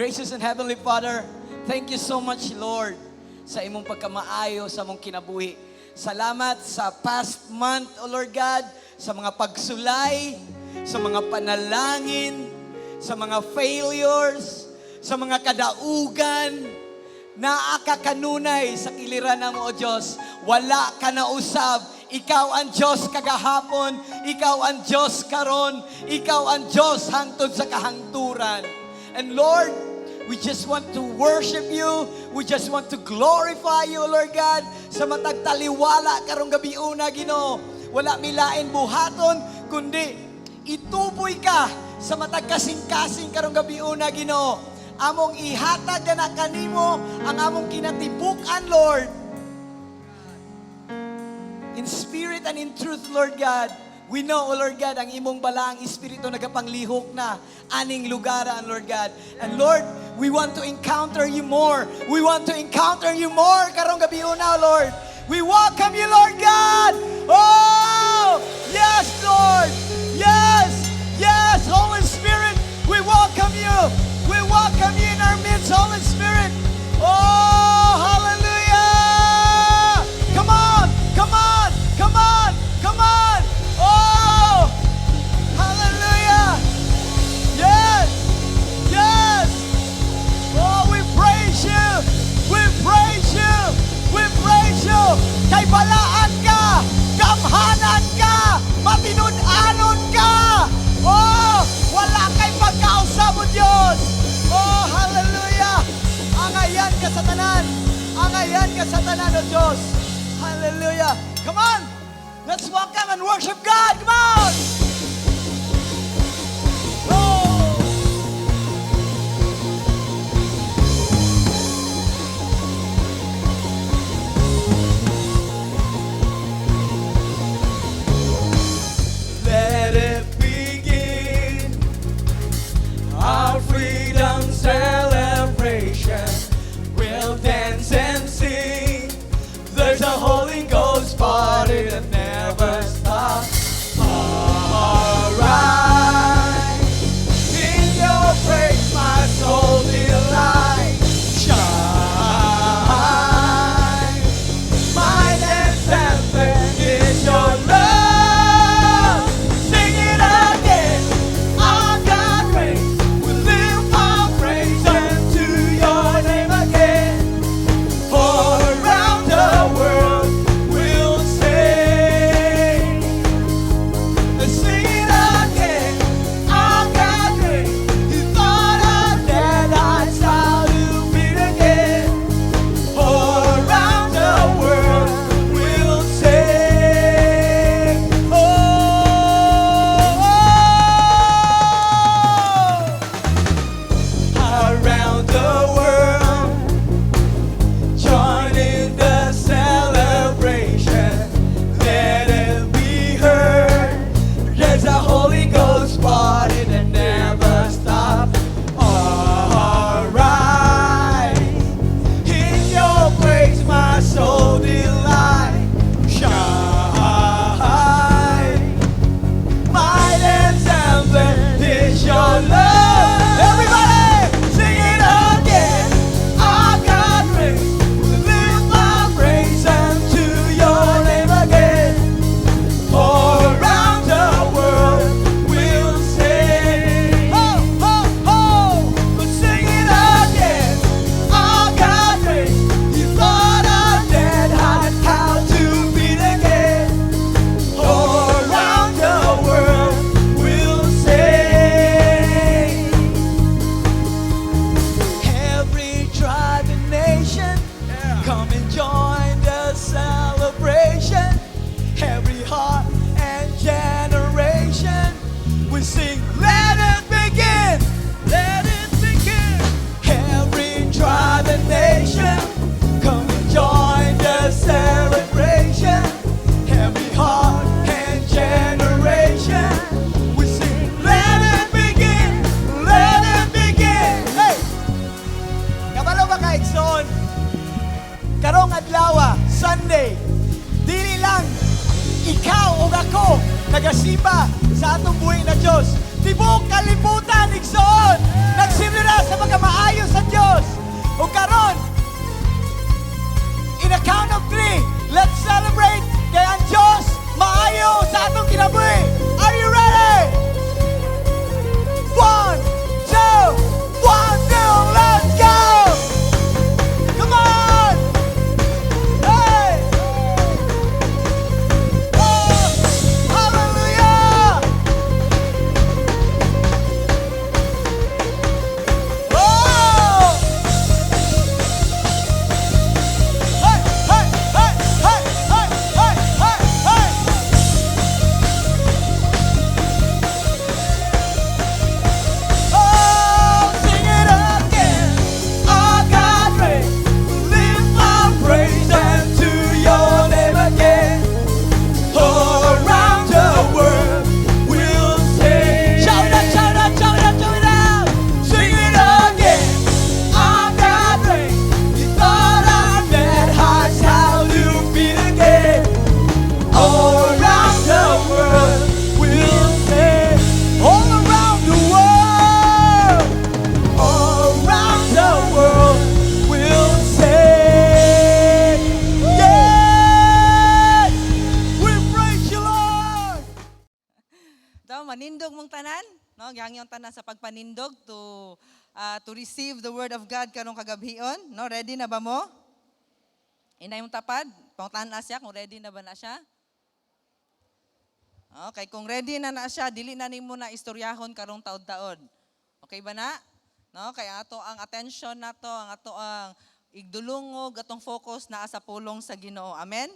Gracious and Heavenly Father, thank you so much, Lord, sa imong pagkamaayo sa among kinabuhi. Salamat sa past month, O Lord God, sa mga pagsulay, sa mga panalangin, sa mga failures, sa mga kadaugan, naa ka kanunay sa kiliran namo, O Diyos. Wala ka na usab. Ikaw ang Diyos kagahapon, Ikaw ang Diyos karon, Ikaw ang Diyos hangtod sa kahangturan. And Lord, we just want to worship you. We just want to glorify you, Lord God, sa matag taliwala karong gabiuna, Ginoo. Wala mi lain buhaton, kundi ituboy ka sa matag kasing-kasing karong gabiuna, Ginoo. Among ihatag na kanimo ang among kinatibuk-an, Lord. In spirit and in truth, Lord God, we know, O Lord God, ang imong balaang espiritu nagapanglihok na aning lugaran, Lord God. And Lord, we want to encounter you more. We want to encounter you more karong gabiuna, Lord. We welcome you, Lord God. Oh, yes, Lord. Yes, yes, Holy Spirit, we welcome you. We welcome you in our midst, Holy Spirit. Oh, hallelujah! Come on, come on, come on, come on. Oh, hallelujah. Yes. Oh, we praise you. We praise you. We praise you. Kay balaan ka, gamhanan ka, matinud-anon ka. Oh, wala kay pagkausab, O Diyos. Oh, hallelujah. Angayan ka sa tanan. Angayan ka sa tanan, O Diyos. Hallelujah. Come on. Let's welcome and worship God. Come on. Oh. Let it begin. Our freedom celebration. We'll dance and sing. There's a Holy Ghost party that never stops. All right. In your praise, my soul delight. Shine. My dance anthem is your love. Sing it again. Our God reigns. We lift our praise unto your name again. All around the world we'll sing. Let's sing it again. Our God reigns. You thought of dead, I'd start to beat again. All around the world we'll sing. Oh, around the world, join in the celebration. Let it be heard. There's a Holy Ghost party that never stops. All right. In your praise, my soul delight. Shine. My dance anthem is your love. Everybody, sing it again. Our God reigns. We lift our praise unto your name again. All around the world we'll sing. Ho, ho, ho! We'll sing it again. Our God reigns. You thought our dead had how to beat again. All around the world we'll sing. Every tribe and nation, come and join the celebration. Every heart and generation, we sing, "Let it begin, Let it begin. Every tribe and nation, come and join the celebration. Every heart and generation, we sing, "Let it begin, let it begin." Hey! Kabalo ba ka, igsoon? Karong adlaw, Sunday, dili lang ikaw ug ako nagasimba sa atong buhi na Diyos. Tibuok kalibutan, igsoon, nagsimula sa pagkamaayo. No, gihangyon tanan sa pagpanindog to receive the word of God karong kagabhion. No, ready na ba mo? Inay mong tapad, pangutan siya kung ready na ba na siya. Okay, kung ready na na siya, dili na nimo na istoryahon karong taod-taod. Okay ba na? No, kay ato ang attention nato, ang ato ang igdulungog, atong focus naa sa pulong sa Ginoo. Amen?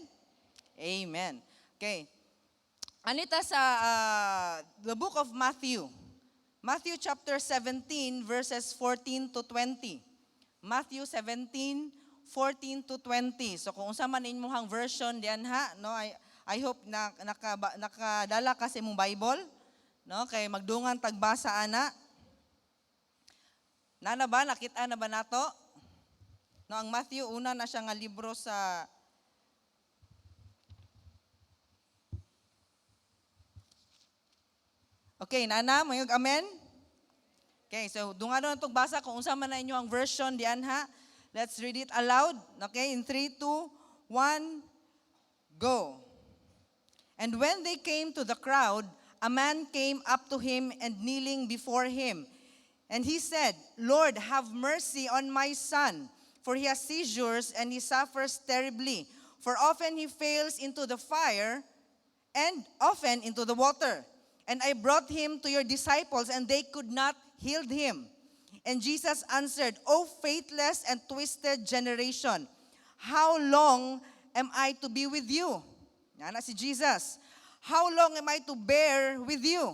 Amen. Okay. Anita sa the book of Matthew. Matthew chapter 17 verses 14 to 20. Matthew 17 14 to 20. So kung unsa man inyong version diyan ha, no, I hope na nakadala ka sa imong Bible, no, kay magdungan tagbasa ana. Nana ba, nakita na ba nato? No, ang Matthew, una na siya nga libro sa. Okay, nana, mayog amen? Okay, so dungano na itong basa kung unsa man na inyo ang version diyan ha. Let's read it aloud. Okay, in 3, 2, 1, go. And when they came to the crowd, a man came up to him and kneeling before him. And he said, "Lord, have mercy on my son, for he has seizures and he suffers terribly. For often he fails into the fire and often into the water. And I brought him to your disciples, and they could not heal him." And Jesus answered, "O faithless and twisted generation, how long am I to be with you?" Nga si Jesus. "How long am I to bear with you?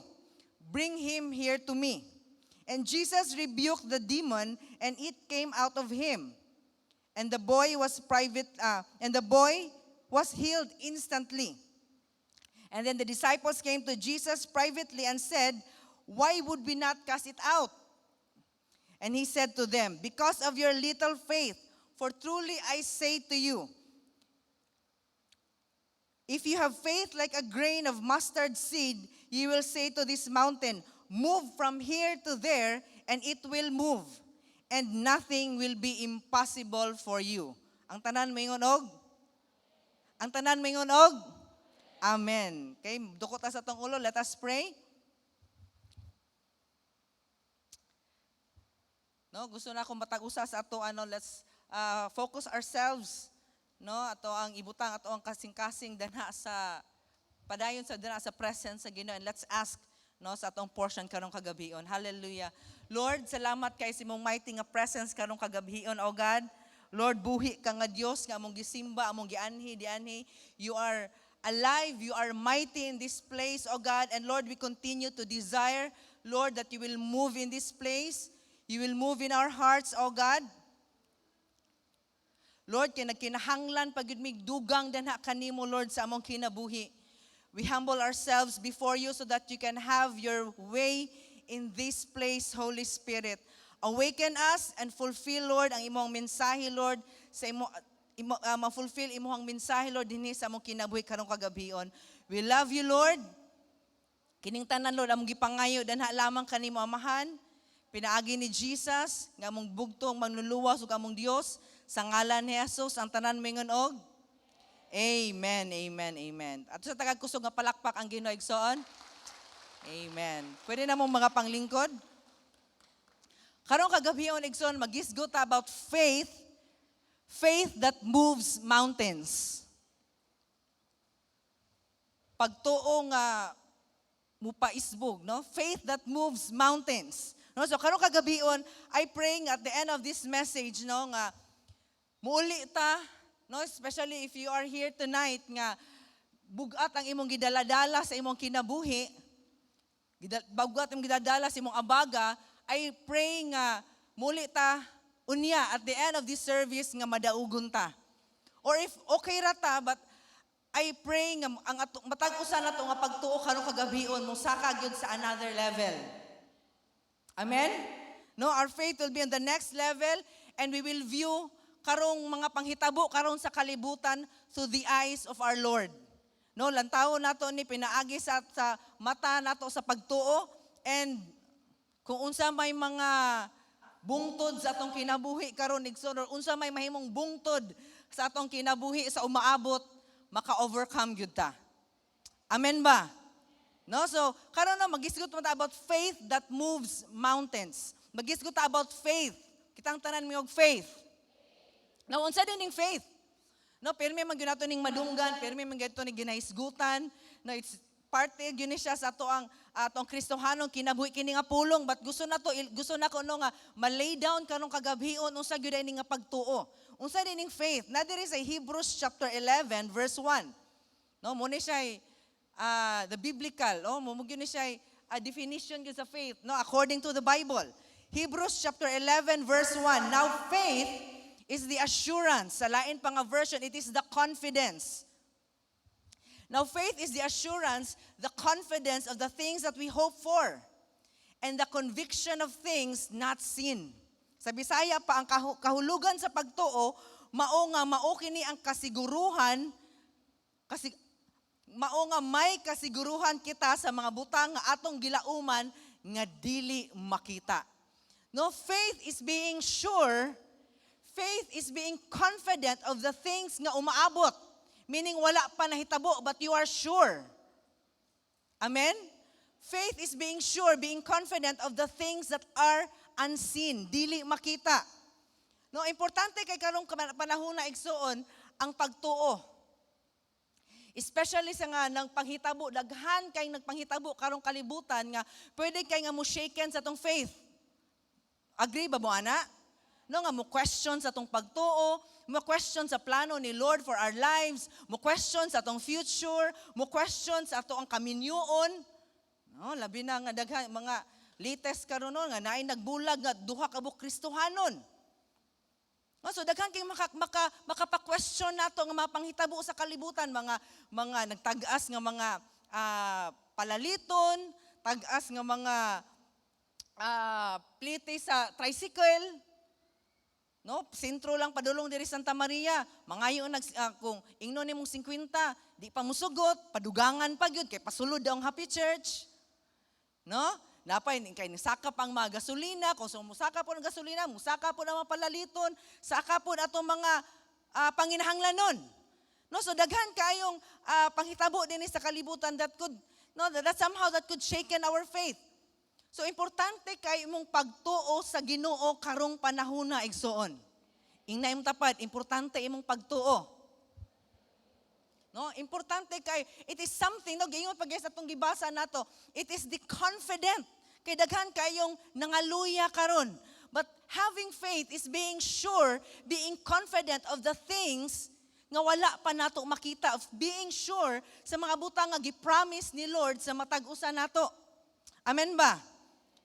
Bring him here to me." And Jesus rebuked the demon, and it came out of him. And the boy was healed instantly. And then the disciples came to Jesus privately and said, "Why would we not cast it out?" And he said to them, "Because of your little faith, for truly I say to you, if you have faith like a grain of mustard seed, you will say to this mountain, 'Move from here to there,' and it will move. And nothing will be impossible for you." Ang tanan maingon og? Ang tanan maingon og? Amen. Okay, duko ta sa atong ulo. Let us pray. No, gusto na akong matag usa sa ato ano, let's focus ourselves, no, ato ang ibutang ato ang kasing-kasing danha sa padayon sa danha sa presence sa Ginoo and let's ask, no, sa atong portion karong kagabion. Hallelujah. Lord, salamat kay sa imong mighty nga presence karong kagabion, O God. Lord, buhi ka nga Dios nga among gisimba, among gianhi dianhi. You are alive, you are mighty in this place, O God. And Lord, we continue to desire, Lord, that you will move in this place. You will move in our hearts, O God. Lord, kay nagkinahanglan pa gyud mig dugang danha kanimo, Lord, sa among kinabuhi. We humble ourselves before you so that you can have your way in this place, Holy Spirit. Awaken us and fulfill, Lord, ang imong mensahe, Lord, sa imo ma-fulfill imong mensahe, Lord, dinhi sa among kinabuhi karong kagabion. We love you, Lord. Kining tanan, Lord, among gipangayo danha lamang kanimo, Amahan. Pinaagi ni Jesus nga among bugtong manluluwas ug among Dios, sa ngalan ni Jesus, ang tanan mingon og Amen, amen, amen. At sa tagag kusog nga palakpak ang Ginoo, igsoon. Amen. Pwede na mong mga panglingkod. Karong kagabion, igsoon, magisgot ta about faith, faith that moves mountains. Pagtuo nga mupaisbog, no? Faith that moves mountains. No, so karong kagabion, I praying at the end of this message, no, nga muuli ta, no, especially if you are here tonight nga bugat ang imong gidala-dala sa imong kinabuhi, bugat ang gidadala sa imong abaga, I pray nga muli ta unya at the end of this service nga madaugon ta. Or if okay ra ta, but I pray nga ang ato, matag usa nato nga pagtuo karong kagabion mo saka gyud sa another level. Amen? No, our faith will be on the next level and we will view karong mga panghitabo karon sa kalibutan through the eyes of our Lord. No, lantawo nato ni pinaagi sa mata nato sa pagtuo and kung unsa may mga bungtod sa atong kinabuhi karon, igsoon, or unsa may mahimong bungtod sa atong kinabuhi sa umaabot, maka-overcome gyud ta. Amen ba? No? So, karon no, magisgot man ta about faith that moves mountains. Magisgot ta about faith. Kitang tanan mo faith. Now, unsa diay ning faith? No, pirmi man gyud nato ning madunggan, pirmi man gyud ning ginahisgutan. No, it's parte gyud ni siya sa ato ang atong Kristohanong kinabuhi kini nga pulong, but gusto na to, gusto nako, no, nga ma-lay down karong kagabhion unsa gyud ini nga pagtuo. Unsa diay ning faith? Na diri sa Hebrews chapter 11 verse 1. No, mo ni siya the biblical, oh, mo gyud ni siya definition gyud sa faith, no, according to the Bible. Hebrews chapter 11 verse 1. Now faith is the assurance. Sa lain pa nga version, it is the confidence. Now faith is the assurance, the confidence of the things that we hope for, and the conviction of things not seen. Sa Bisaya pa, ang kahulugan sa pagtuo, mao nga mao kini ang kasiguruhan, kasi mao nga may kasiguruhan kita sa mga butang nga atong gilauman nga dili makita. No, faith is being sure, faith is being confident of the things nga umaabot. Meaning wala pa nahitabo, but you are sure. Amen? Faith is being sure, being confident of the things that are unseen, dili makita. No, importante kay karong panahon na, igsuon, ang pagtuo. Especially sa nga nang panghitabo, daghan kay nagpanghitabo karong kalibutan nga pwede kay nga mo shaken sa atong faith. Agree ba mo ana? No, nga mo question sa atong pagtuo, mo question sa plano ni Lord for our lives, mo question sa atong future, mo question sa ato ang kaminyoon. No, labi na nga daghan mga latest karon, no, nga naay nagbulag nga duha ka buok Kristohanon. No, so daghan kay maka makapa-question nato nga mapanghitabo sa kalibutan, mga nagtag-as nga mga palaliton, tag-as nga mga plite sa tricycle. No, sentro lang padulong diri Santa Maria. Mangayo nag kung ingnon nimong 50, di pa musugot, padugangan pa gyud kay pasulod daw ang Happy Church. No? Napay kay nisaka pang mga gasolina, kung so musaka po ng gasolina, musaka po ng mga palaliton, saka po atong mga panginahanglanon. No, so daghan kayong panghitabo din sa kalibutan that could, no, that somehow that could shaken our faith. So importante kay imong pagtuo sa Ginoo karong panahona, igsuon. Ingna imong tapad, importante imong pagtuo. No, importante kay it is something, no, giingon pag sa atong gibasa nato, it is the confident. Kay daghan kayong nangaluya karon. But having faith is being sure, being confident of the things nga wala pa nato makita, of being sure sa mga butang nga gi-promise ni Lord sa matag usa nato. Amen ba?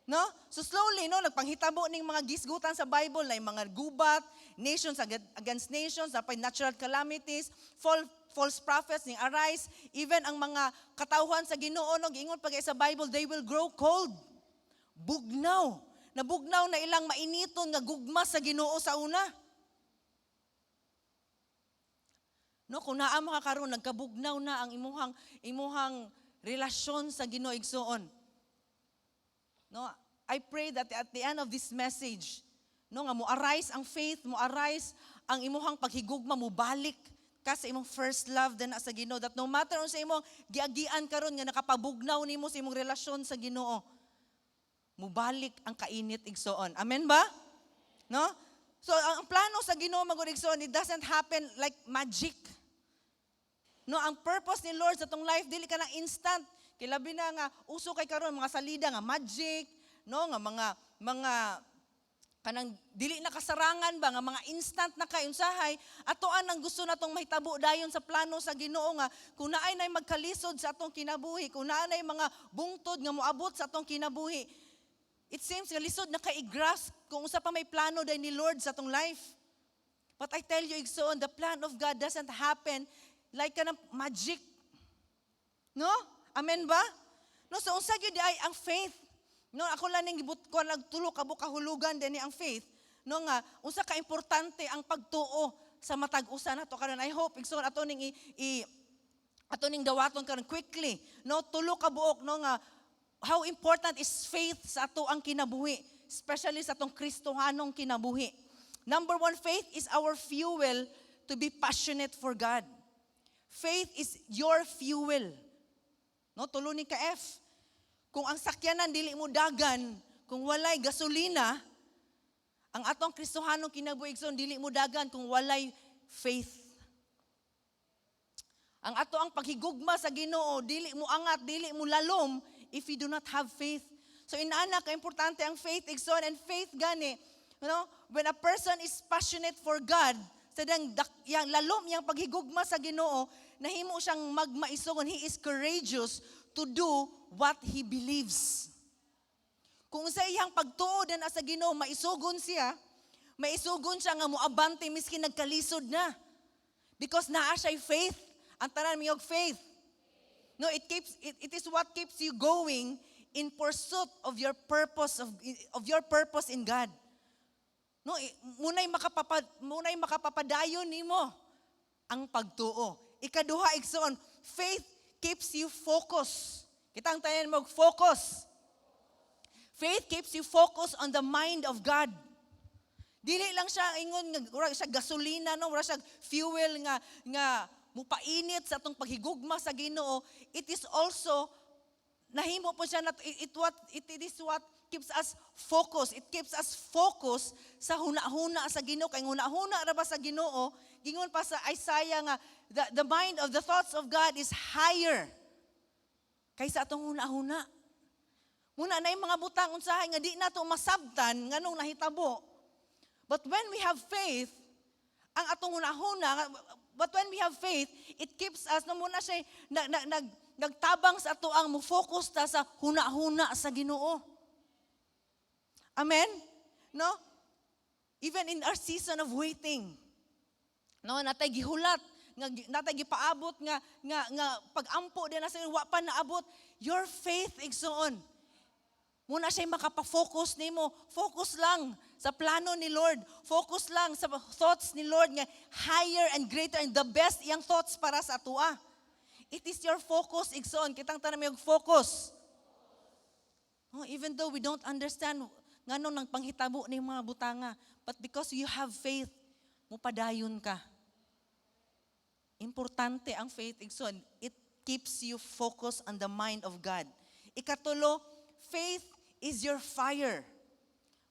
No? So slowly, no, nagpanghitabo ning mga gisgutan sa Bible na yung mga gubat, nations against nations, napay natural calamities, false prophets ning arise, even ang mga katawhan sa Ginoo, no, giingon pa sa Bible, they will grow cold. Bugnaw. Nabugnaw na ilang mainiton nga gugma sa Ginoo sa una. No, kung naa mo ka karon, nagkabugnaw na ang imuhang relasyon sa Ginoo, igsuon. No, I pray that at the end of this message, no, nga mo arise ang faith, mo arise ang imuhang paghigugma, mo balik ka sa imong first love din sa Ginoo, that no matter unsa imong giagian karon nga nakapabugnaw nimo sa imong relasyon sa Ginoo, mubalik ang kainit, igsoon. Amen ba? No? So ang plano sa Ginoo magud, igsoon, it doesn't happen like magic. No, ang purpose ni Lord sa atong life dili ka na instant. Kay labi na nga uso kay karon mga salida nga magic, no, nga mga kanang dili na kasarangan ba nga mga instant na kay unsahay atoan ang gusto natong mahitabo dayon sa plano sa Ginoo nga kung naay nay magkalisod sa atong kinabuhi, kung naa nay mga bungtod nga moabot sa atong kinabuhi, it seems nga lisod na kay i-grasp kung unsa pa may plano day ni Lord sa atong life. But I tell you, igsoon, the plan of God doesn't happen like kanang magic. No? Amen ba? No, so unsa gyud ay ang faith? No, ako lang ning gibut ko nagtulo ka buok kahulugan dinhi ang faith. No, nga unsa ka importante ang pagtuo sa matag usa nato karon. I hope, igsoon, ato ning dawaton karon quickly. No, tulo ka buok, no, nga how important is faith sa ato ang kinabuhi, especially sa atong Kristohanong kinabuhi. Number one, faith is our fuel to be passionate for God. Faith is your fuel. No, tulo ni ka F. Kung ang sakyanan dili mo dagan, kung walay gasolina, ang atong Kristohanong kinabuhi, igsoon, dili mo dagan kung walay faith. Ang ato ang paghigugma sa Ginoo, dili mo angat, dili mo lalom if you do not have faith. So inana ka importante ang faith, igsoon, and faith gani, when a person is passionate for God, sa dang yang lalom yang paghigugma sa Ginoo, nahimo siyang magmaisugon. He is courageous to do what he believes. Kung sa iyang pagtuo din sa Ginoo, maisugon siya nga moabante miski nagkalisod na. Because naa siya'y faith. Ang tanan mingog, "Faith." No, it is what keeps you going in pursuit of your purpose in God. No, muna'y makapapadayon nimo ang pagtuo. Ikaduha, igsoon, faith keeps you focused. Kitang tanan mo, "Focus." Faith keeps you focused on the mind of God. Dili lang siya ingon nga mura siya gasolina, no, mura siya fuel nga mupainit sa atong paghigugma sa Ginoo. It is also nahimo po siya na it, it what it, it is what keeps us focused. It keeps us focused sa huna-huna sa Ginoo, kay huna-huna ra ba sa Ginoo? Gingon pa sa Isaiah nga the mind of the thoughts of God is higher kaysa atong huna-huna. Muna na yung mga butang unsahay nga di nato masabtan nganong nahitabo. But when we have faith, ang atong hunahuna, but when we have faith, it keeps us, no, muna siya, nagtabang sa ato ang mo-focus ta sa huna-huna sa Ginoo. Amen? No? Even in our season of waiting, no, natay gihulat, nga natay gipaabot nga pag-ampo din na sa wa pa naabot, your faith, igsoon. Muna siya makapa-focus nimo. Focus lang sa plano ni Lord. Focus lang sa thoughts ni Lord nga higher and greater and the best iyang thoughts para sa atoa. It is your focus, igsoon. Kitang tanan may focus. Oh, even though we don't understand nganong nang panghitabo ni mga butanga, but because you have faith, mupadayon ka. Importante ang faith, igsoon. It keeps you focused on the mind of God. Ikatulo, faith is your fire.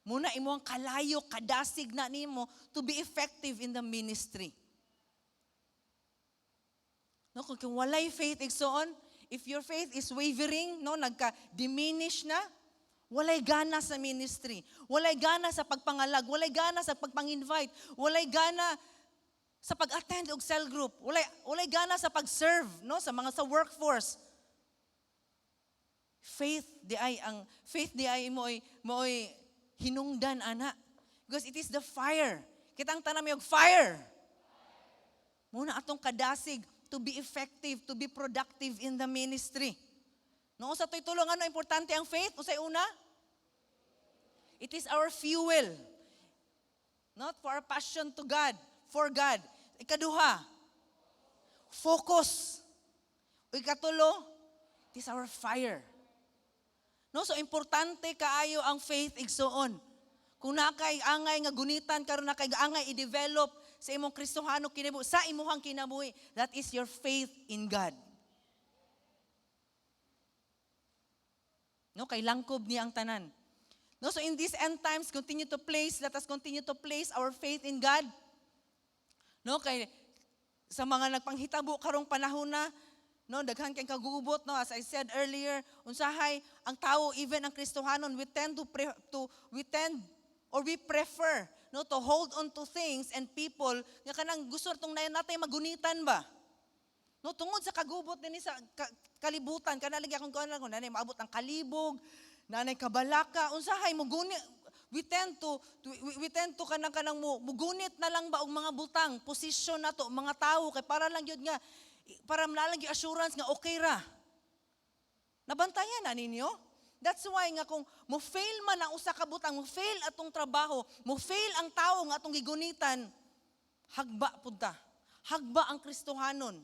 Muna imo ang kalayo, kadasig na nimo to be effective in the ministry. No, kung walay faith, igsoon, if your faith is wavering, no, nagka-diminish na, walay gana sa ministry, walay gana sa pagpangalag, walay gana sa pagpang-invite, walay gana sa pag-attend og cell group, walay gana sa pag-serve, no, sa mga sa workforce. Faith di ay ang faith di ay mo'y hinungdan ana. Because it is the fire. Kitang tanan may fire. Muna atong kadasig to be effective, to be productive in the ministry. No, sa to'y tulong, ano importante ang faith? Unsay una? It is our fuel. Not for our passion to God, for God. Ikaduha, focus. Ikatulo, it is our fire. No, so importante kaayo ang faith, igsoon. Kung nakay angay nga gunitan karon, nakay angay i-develop sa imong Kristohano kinabuhi, sa imuhang kinabuhi, that is your faith in God. No, kay langkob niya ang tanan. No, so in these end times, continue to place, let us continue to place our faith in God. No, kay sa mga nagpanghitabo karong panahon na, no, daghan kay kagubot, no, as I said earlier, unsahay ang tao, even ang Kristohanon, we tend to, pre, to we tend or we prefer, no, to hold on to things and people nga kanang gusto tong natay magunitan ba. No, tungod sa kagubot dinhi sa kalibutan, kana lagi akong kuan lang, nanay maabot ang kalibog, nanay kabalaka, unsahay mugunit we tend to kanang mugunit na lang ba og mga butang, posisyon nato, mga tawo, kay para lang gyud nga para naa lang gyud assurance nga okay ra. Nabantayan na ninyo? That's why nga kung mo fail man ang usa ka butang, mo fail atong trabaho, mo fail ang tawo nga atong gigunitan, hagba pud ta. Hagba ang Kristohanon.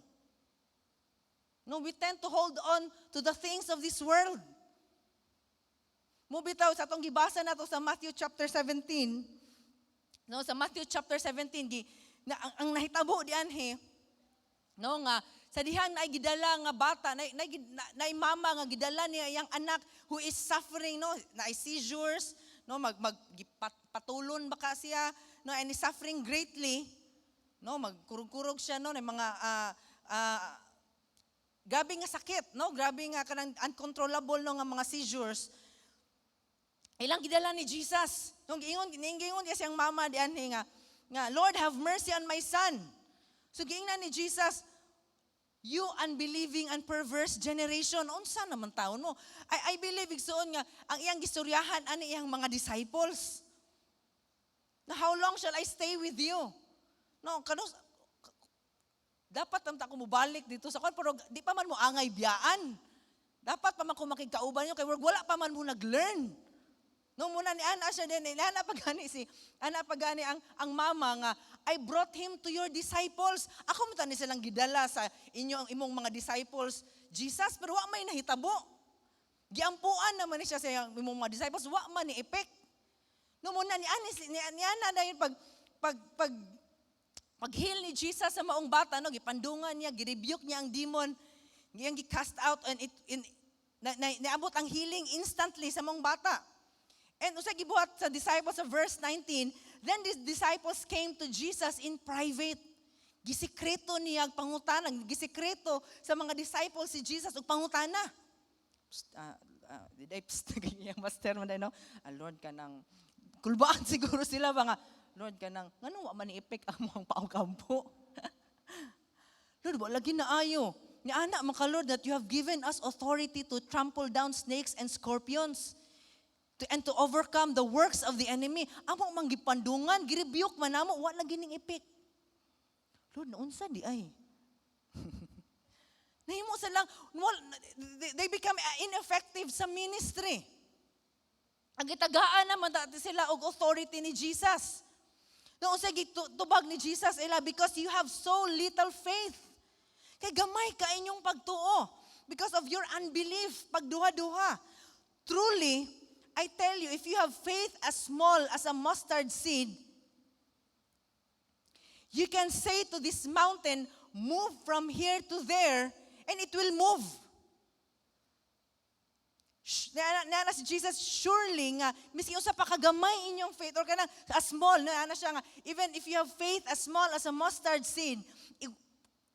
No, we tend to hold on to the things of this world. Mo bitaw sa atong gibasa nato sa Matthew chapter 17. No, sa Matthew chapter 17 gi na, ang nahitabo dianhi, no, nga Sa dihang naay gidala nga bata, naay mama nga gidala niya iyang anak who is suffering, no, naay seizures, no, mag mag patulon baka siya, no, and is suffering greatly, no, magkurog-kurog siya, no, na mga grabe nga sakit, no, grabe nga kanang uncontrollable, no, nga mga seizures. Ilang gidala ni Jesus. Nung giingon niya siyang mama dianhi nga, "Lord, have mercy on my son." So giingnan ni Jesus, "You unbelieving and perverse generation, unsa naman taon mo?" I believe, igsuon, nga ang iyang gistoryahan ani iyang mga disciples. Na "How long shall I stay with you?" No, kano dapat ta ko mobalik dito sa kon, pero di pa man mo angay biyaan. Dapat pa man ko makigkauban niyo kay wala pa man mo nag-learn. No, muna ni ana siya din, ni ana pagani si ana pagani ang mama nga, "I brought him to your disciples." Ako mo tani silang gidala sa inyo ang imong mga disciples, Jesus, pero wa may nahitabo. Giampuan naman ni siya sa imong mga disciples, wa man ni effect. No, muna ni ani ni ana dayon pag pag-heal ni Jesus sa maong bata, no, gipandungan niya, girebuke niya ang demon, iyang gi-cast out and it in na, na, naabot ang healing instantly sa maong bata. And usa gibuhat sa disciples sa verse 19, then these disciples came to Jesus in private. Gisikreto niya ang pangutana, gisikreto sa mga disciples si Jesus og pangutana. Psst, did I psst, iyang master man no? Ah, Lord, kanang kulbaan siguro sila ba nga, "Lord, kanang ngano wa man ni effect ang mga paukampo? Lord, wa lagi na ayo. Ni ana man ka, Lord, that you have given us authority to trample down snakes and scorpions and to overcome the works of the enemy. Amo mang gipandungan, girebuke man namo, wa lagi ning effect. Lord, naunsa di ay?" Nahimo sa lang, they become ineffective sa ministry. Ang gitagaan naman dati sila og authority ni Jesus. No, unsay gitubag ni Jesus ila? "Because you have so little faith." Kay gamay ka inyong pagtuo. Because of your unbelief, pagduha-duha. "Truly, I tell you, if you have faith as small as a mustard seed, you can say to this mountain, 'Move from here to there,' and it will move." Niana si Jesus, surely nga, miski usa pa kagamay inyong faith, or kanang as small, niana siya nga, even if you have faith as small as a mustard seed,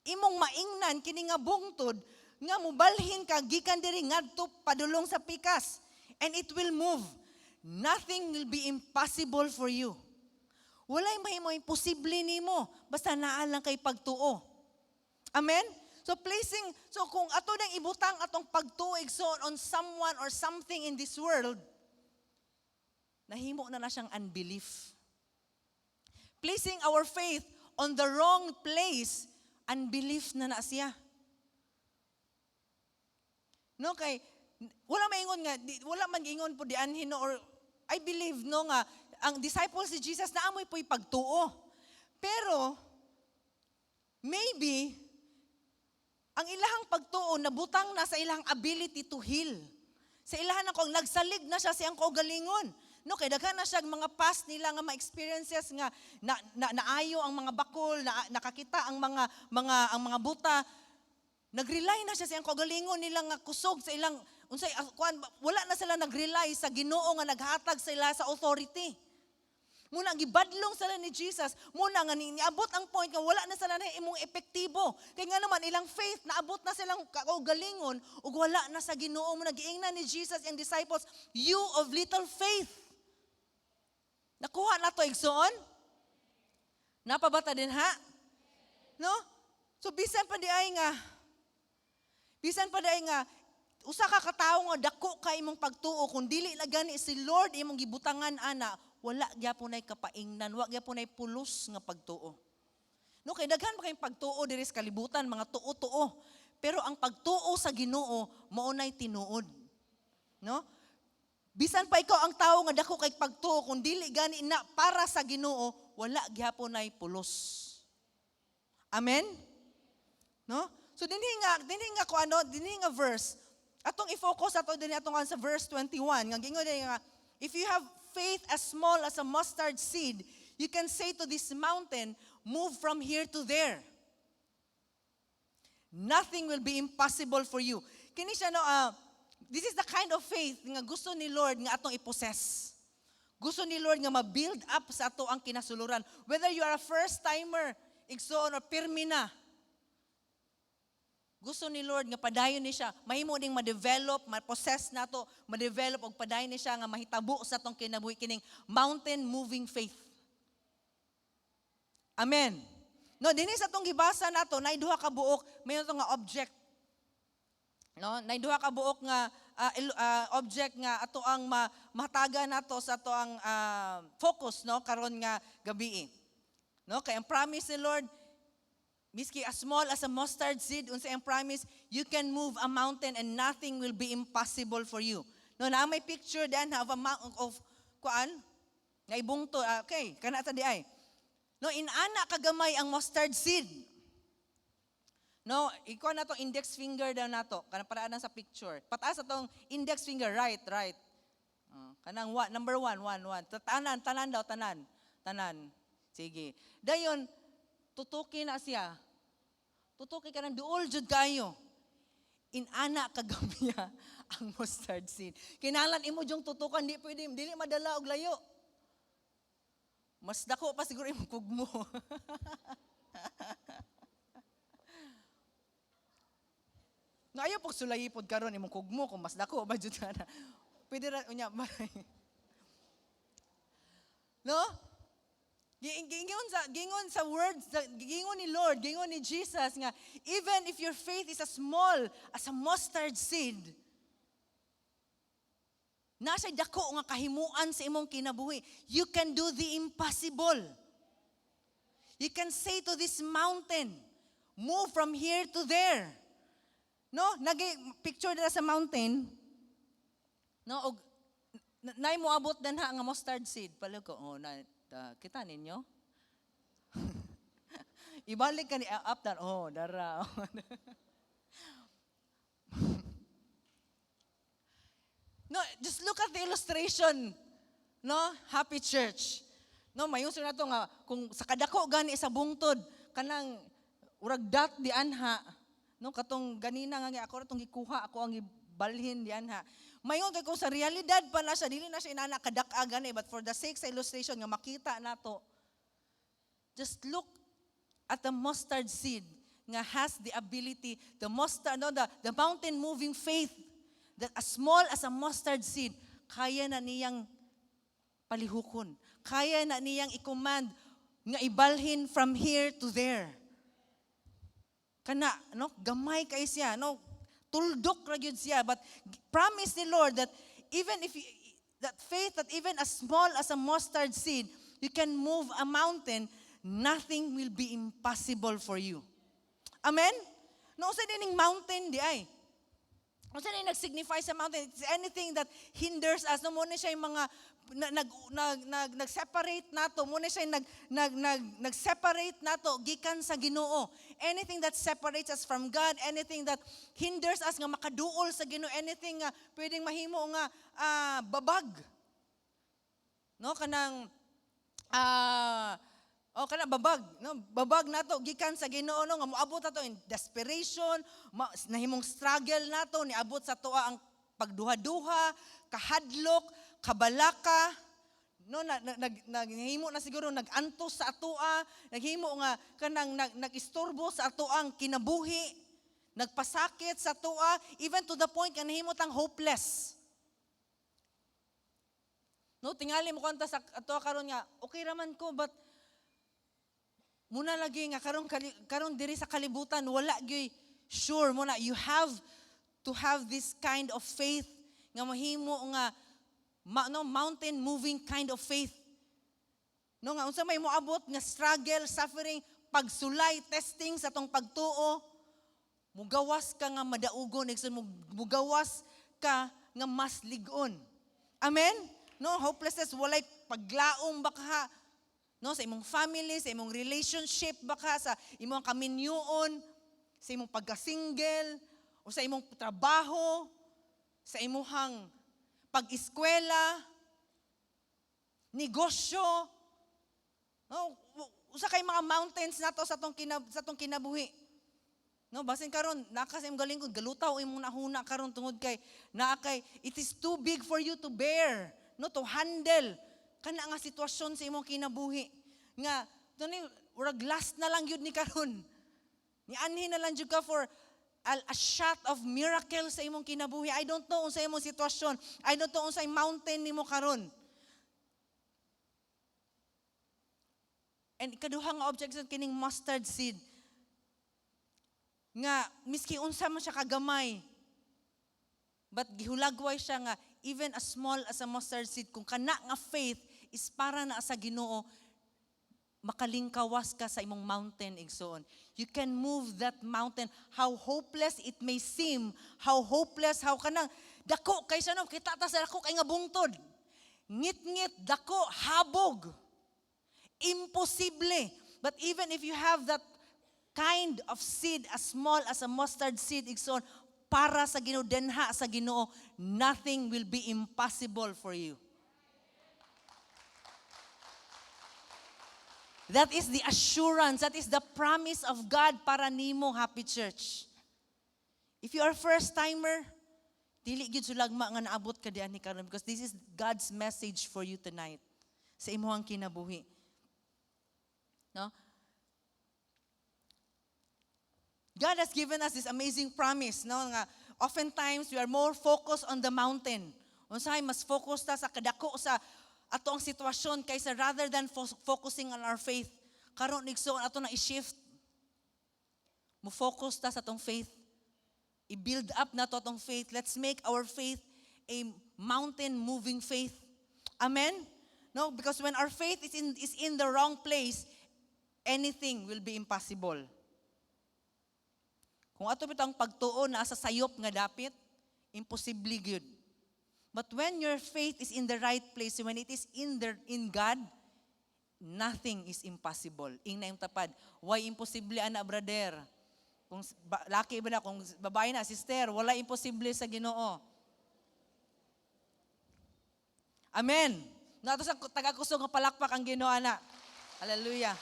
imong maingnan kini nga bungtod, nga mubalhin ka gikan diri ngadto padulong sa pikas, and it will move. Nothing will be impossible for you. Walay mahimo imposible nimo basta naa lang kay pagtuo. Amen? So kung ato nang ibutang atong pagtuo, igsoon, on someone or something in this world, nahimo na na siyang unbelief. Placing our faith on the wrong place, unbelief na na siya. No, kay wala maingon nga wala man giingon po dianhin, no, or I believe, no, nga ang disciples si Jesus naamoy po'y pagtuo. Pero maybe ang ilahang pagtuo nabutang na sa ilang ability to heal. Sa ilahan ako nagsalig na siya sa iyang kaugalingon. No, kay daghan na siya mga past nila nga mga experiences nga na naayo ang mga bakol, na, nakakita ang mga buta. Nag-rely na siya sa iyang kaugalingon nila nga kusog sa ilang unsay kuan, wala na sila nag-rely sa Ginoo nga naghatag sa ila sa authority. Muna gibadlong sila ni Jesus, muna nga niabot ang point nga wala na sila na imong epektibo. Kay nga naman ilang faith naabot na silang kaugalingon ug wala na sa Ginoo. Muna giingnan ni Jesus ang disciples, "You of little faith." Nakuha na to, igsoon? Napabata din ha? No? So bisan pa di ay nga usa ka katawo nga dako ka imong pagtuo, kung dili na gani si Lord imong gibutangan ana, wala gyapon nay kapaingnan, wa gyapon nay pulos nga pagtuo. No, kay daghan pa kayong pagtuo diri sa kalibutan, mga tuo-tuo. Pero ang pagtuo sa Ginoo mao nay tinuod. No? Bisan pa ikaw ang tawo nga dako kay pagtuo, kung dili gani na para sa Ginoo, wala gyapon nay pulos. Amen? No? So dinhi nga ko ano, dinhi nga verse atong i-focus ato dinhi atong sa verse 21 nga gingon dinhi nga, "If you have faith as small as a mustard seed, you can say to this mountain, 'Move from here to there.'" Nothing will be impossible for you. Kini siya, no, this is the kind of faith nga gusto ni Lord nga atong i-possess. Gusto ni Lord nga ma-build up sa ato ang kinasuluran. Whether you are a first timer, igsoon, or pirmi na. Gusto ni Lord nga padayon ni siya, mahimo ding ma-develop, ma-possess nato, ma-develop og padayon ni siya nga mahitabo sa atong kinabuhi kining mountain moving faith. Amen. No, dinhi sa atong gibasa nato, nay duha ka buok, mayo to nga object. No, nay duha ka buok nga object nga ato ang mahatagan nato sa ato ang focus, no, karon nga gabi. No, kay ang promise ni Lord, miski as small as a mustard seed, unsa ang promise, you can move a mountain and nothing will be impossible for you. No, na may picture then of a mount of kuan nga ibungto, okay, kana sa di ay. No, inana kagamay ang mustard seed. No, ikaw na tong index finger daw nato, kanang paraan sa picture. Pataas atong index finger, right, right. Kanang one, number one, one, one. Tanan, tanan daw, tanan. Tanan. Sige. Dayon, tutuki na siya. Tutuki ka ng duol jud kayo. Inana kagamya ang mustard seed. Kinahanglan imo jung tutukan, di pwede, dili madala og layo. Mas dako pa siguro imong kugmo. No, ayaw pog sulayi pod karon imong kugmo kung mas dako ba jud na. Pwede ra unya. No? Gingon sa words, gingon ni Lord, gingon ni Jesus nga even if your faith is as small as a mustard seed, nasa dako nga kahimuan sa imong kinabuhi. You can do the impossible. You can say to this mountain, "Move from here to there." No, nagi picture dira sa mountain. No, og nay moabot danha nga mustard seed. Palo ko, oh, na ta, kita ninyo. Ibalik ka ni up dan, oh, dara. No, just look at the illustration. No, Happy Church. No, mayon na to nga kung sa kadako gani sa bungtod kanang urag dot di anha. No, katong ganina nga ako ra tong gikuha, ako ang gibalhin di anha. Mayon kay kung sa realidad pa na siya, dili na siya inana kadak-a gani, but for the sake sa illustration nga makita nato. Just look at the mustard seed nga has the ability, the mustard, no, the mountain moving faith that as small as a mustard seed, kaya na niyang palihukon. Kaya na niyang i-command nga ibalhin from here to there. Kana, no, gamay kay siya, no, tuldok ra gyud siya, but promise ni Lord that even if you, that faith that even as small as a mustard seed, you can move a mountain, nothing will be impossible for you. Amen? No, unsa dining mountain di ay? Unsa ni nag-signify sa mountain? It's anything that hinders us. No, mao na siya yung mga nag, nag, nag, nag-separate nato. Mao na siya yung nag, nag, nag, nag-separate nato gikan sa Ginoo. Anything that separates us from God, anything that hinders us nga makaduol sa Ginoo, anything nga pwedeng mahimo nga babag. No, kanang oh, kana babag, no? Babag nato gikan sa Ginoo, no, nga moabot ato in desperation, nahimong struggle nato, niabot sa atoa ang pagduha-duha, kahadlok, kabalaka, no, na, na, nag naghimo na siguro nag-antos sa atoa, naghimo nga kanang nag-istorbo sa atoang kinabuhi, nagpasakit sa atoa, even to the point nga nahimo tang hopeless. No, tingali mo kwanta sa atoa karon nga okay raman ko, but muna lagi nga karon diri sa kalibutan wala gyud sure. Muna you have to have this kind of faith nga mahimo nga no, mountain moving kind of faith, no, nga unsa may moabot nga struggle, suffering, pagsulay, testing sa tong pagtuo, mugawas ka nga madaugon, igsoon, mugawas ka nga mas lig-on. Amen, no? Hopelessness, walay paglaom baka, no, sa imong family, sa imong relationship baka, sa imong kaminyuon, sa imong pagka-single, o sa imong trabaho, sa imuhang pag-eskwela, negosyo. No, usa kay mga mountains nato sa atong kinabuhi. No, basin karon naa ka sa imong galing kung galutaw imong nahuna karon tungod kay naa kay it is too big for you to bear, no, to handle kana nga sitwasyon sa imong kinabuhi. Nga tuni murag last na lang gyud ni karon. Nianhi na lang jud ka for a shot of miracle sa imong kinabuhi. I don't know unsa imong sitwasyon. I don't know unsay mountain nimo karon. And ikaduha nga objection, kining mustard seed nga miski unsa man siya kagamay, but gihulagway siya nga even as small as a mustard seed, kung kana nga faith is para na sa Ginoo, makalingkawas ka sa imong mountain, igsoon. You can move that mountain, how hopeless it may seem, how hopeless, how kanang dako kay siya, no? Kita ta sa dako kay nga bungtod, ngit-ngit, dako, habog, imposible. But even if you have that kind of seed as small as a mustard seed, igsoon, para sa Ginoo, denha sa Ginoo, nothing will be impossible for you. That is the assurance, that is the promise of God para nimo, Happy Church. If you are first timer, dili gyud sulagma nga naabot ka diani karon because this is God's message for you tonight sa imong kinabuhi. No? God has given us this amazing promise, no, nga oftentimes we are more focused on the mountain. Unsay mas focus ta sa kadako sa ato ang sitwasyon kaysa rather than focusing on our faith. Karon, igsoon, ato na i-shift. Mo focus ta sa atong faith. I-build up na to atong faith. Let's make our faith a mountain moving faith. Amen? No, because when our faith is in the wrong place, anything will be impossible. Kung ato bitang pagtuo naa sa sayop nga dapit, imposible gyud. But when your faith is in the right place, when it is in God, nothing is impossible. Ingna imong tapad, "Why imposible ana, brother?" Kung laki ba na, kung babae na, sister, wala imposible sa Ginoo. Amen. Nato sa taga-kusog nga palakpak ang Ginoo ana. Hallelujah.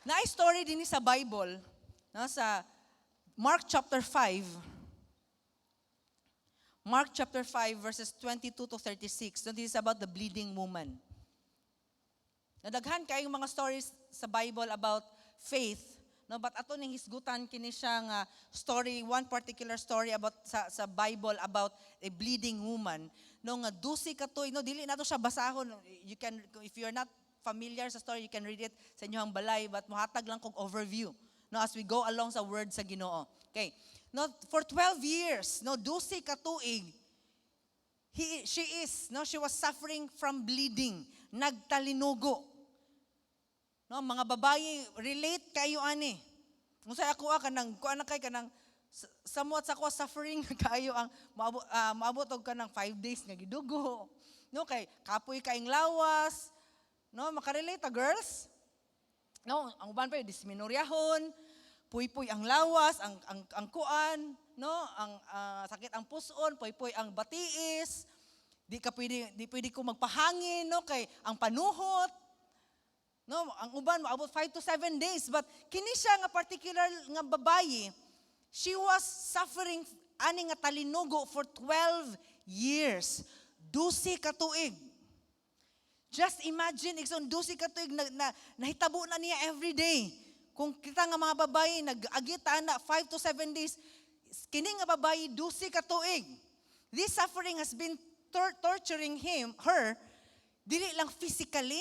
Naay story din sa Bible, no, sa Mark chapter 5. Mark chapter 5 verses 22 to 36. So this is about the bleeding woman. Nadaghan kayong mga stories sa Bible about faith, no, but ato ning hisgutan kini siya nga story, one particular story about sa Bible about a bleeding woman, no, nga 12 ka tuig, no. Dili nato siya basahon. You can, if you're not familiar sa story, you can read it sa inyong balay, but muhatag lang kog overview, no, as we go along sa word sa Ginoo. Okay. No, for 12 years, no, 12 ka tuig, he she is, no, she was suffering from bleeding, nagtalinugo. No, mga babae, relate kayo ani. Kung sa ako kanang kuan na kay kanang somewhat sa ako suffering kayo ang maabot og kanang 5 days nga gidugo. No, kay kapoy kaing lawas. No, makarelate ta, girls? No, ang uban pa dysmenorrheahon, puypuy ang lawas, ang kuan, no, ang sakit ang puson, puypuy ang batiis. Di pwede ko magpahangin, no, kay ang panuhot. No, ang uban moabot 5 to 7 days, but kini siya nga particular nga babayi, she was suffering ani nga talinugo for 12 years. 12 ka tuig. Just imagine, igsoon, 12 ka tuig na nahitabo na niya every day. Kung kita nga mga babayi nag-agita na 5 to 7 days, kini nga babayi 12 ka tuig. This suffering has been torturing him, her, dili lang physically,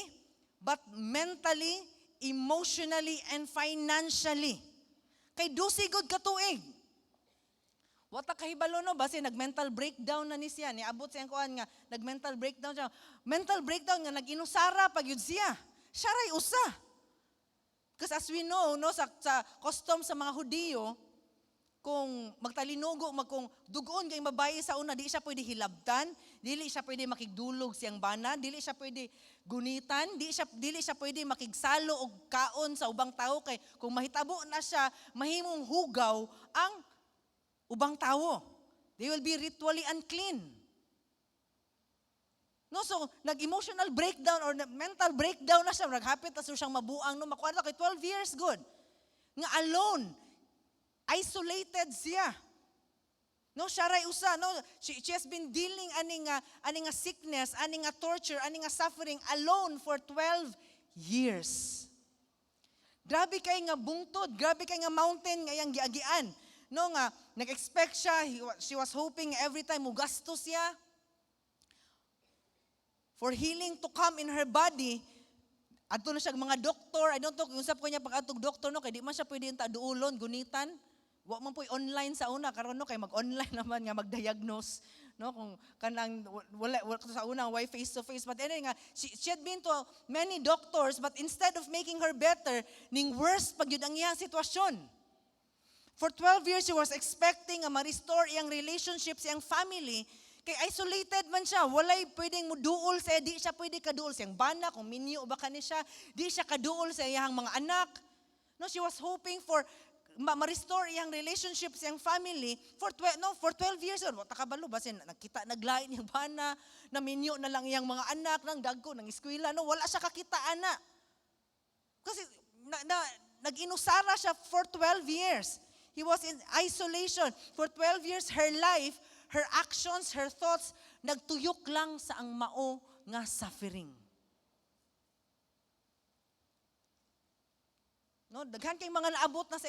but mentally, emotionally, and financially. Kay 12 gud ka tuig. Wa ta kahibalo, no, basi nag-mental breakdown na ni siya. Niabot siyang kuan nga nag-mental breakdown siya. Mental breakdown nga nag-inusara pag yun siya. Siya ray usa. Because as we know, no, sa custom sa mga Hudiyo, kung magtalinugo, kung dugoon kay babae sa una, di siya pwede hilabtan, dili siya pwede makigdulog siyang bana, dili siya pwede gunitan, dili siya pwede makigsalo og kaon sa ubang tao kay kung mahitabo na siya, mahimong hugaw ang ubang tawo. They will be ritually unclean. No, so nag-emotional breakdown or mental breakdown na siya, naghapit na siyang mabuang, no, makuha na kay 12 years good. Nga alone, isolated siya. No, siya ray usa, no, she has been dealing ani nga sickness, ani nga torture, ani nga suffering alone for 12 years. Grabe kay nga bungtod, grabe kay nga mountain nga iyang giagian. No nga nag-expect siya, she was hoping every time mugasto siya for healing to come in her body. Adto na siya mga doktor. I don't know kung ko niya pag atog doktor, no, kay di man siya pwede ta duulon, gunitan. Wa man po'y online sa una karon, no, kay mag-online naman nga mag-diagnose, no, kung kanang wala, wala sa una why face to face. But anyway nga she had been to many doctors, but instead of making her better, ning worse pag yun ang iyang sitwasyon. For 12 years, she was expecting nga ma-restore iyang relationship sa iyang family. Kay isolated man siya, walay pwedeng muduol sa, di siya pwede kaduol sa iyang bana, kung minyo ba kani siya, di siya kaduol sa iyang mga anak. No, she was hoping for ma-restore iyang relationship sa iyang family for 12, no, for 12 years. Wa ta kabalo basin nagkita naglain iyang bana, naminyo na lang iyang mga anak nang dagko nang eskwela, no, wala siya kakita ana. Kasi nag-inusara siya for 12 years. He was in isolation. For 12 years, her life, her actions, her thoughts, nagtuyok lang sa ang mao nga suffering. No, daghan kay mga naabot na sa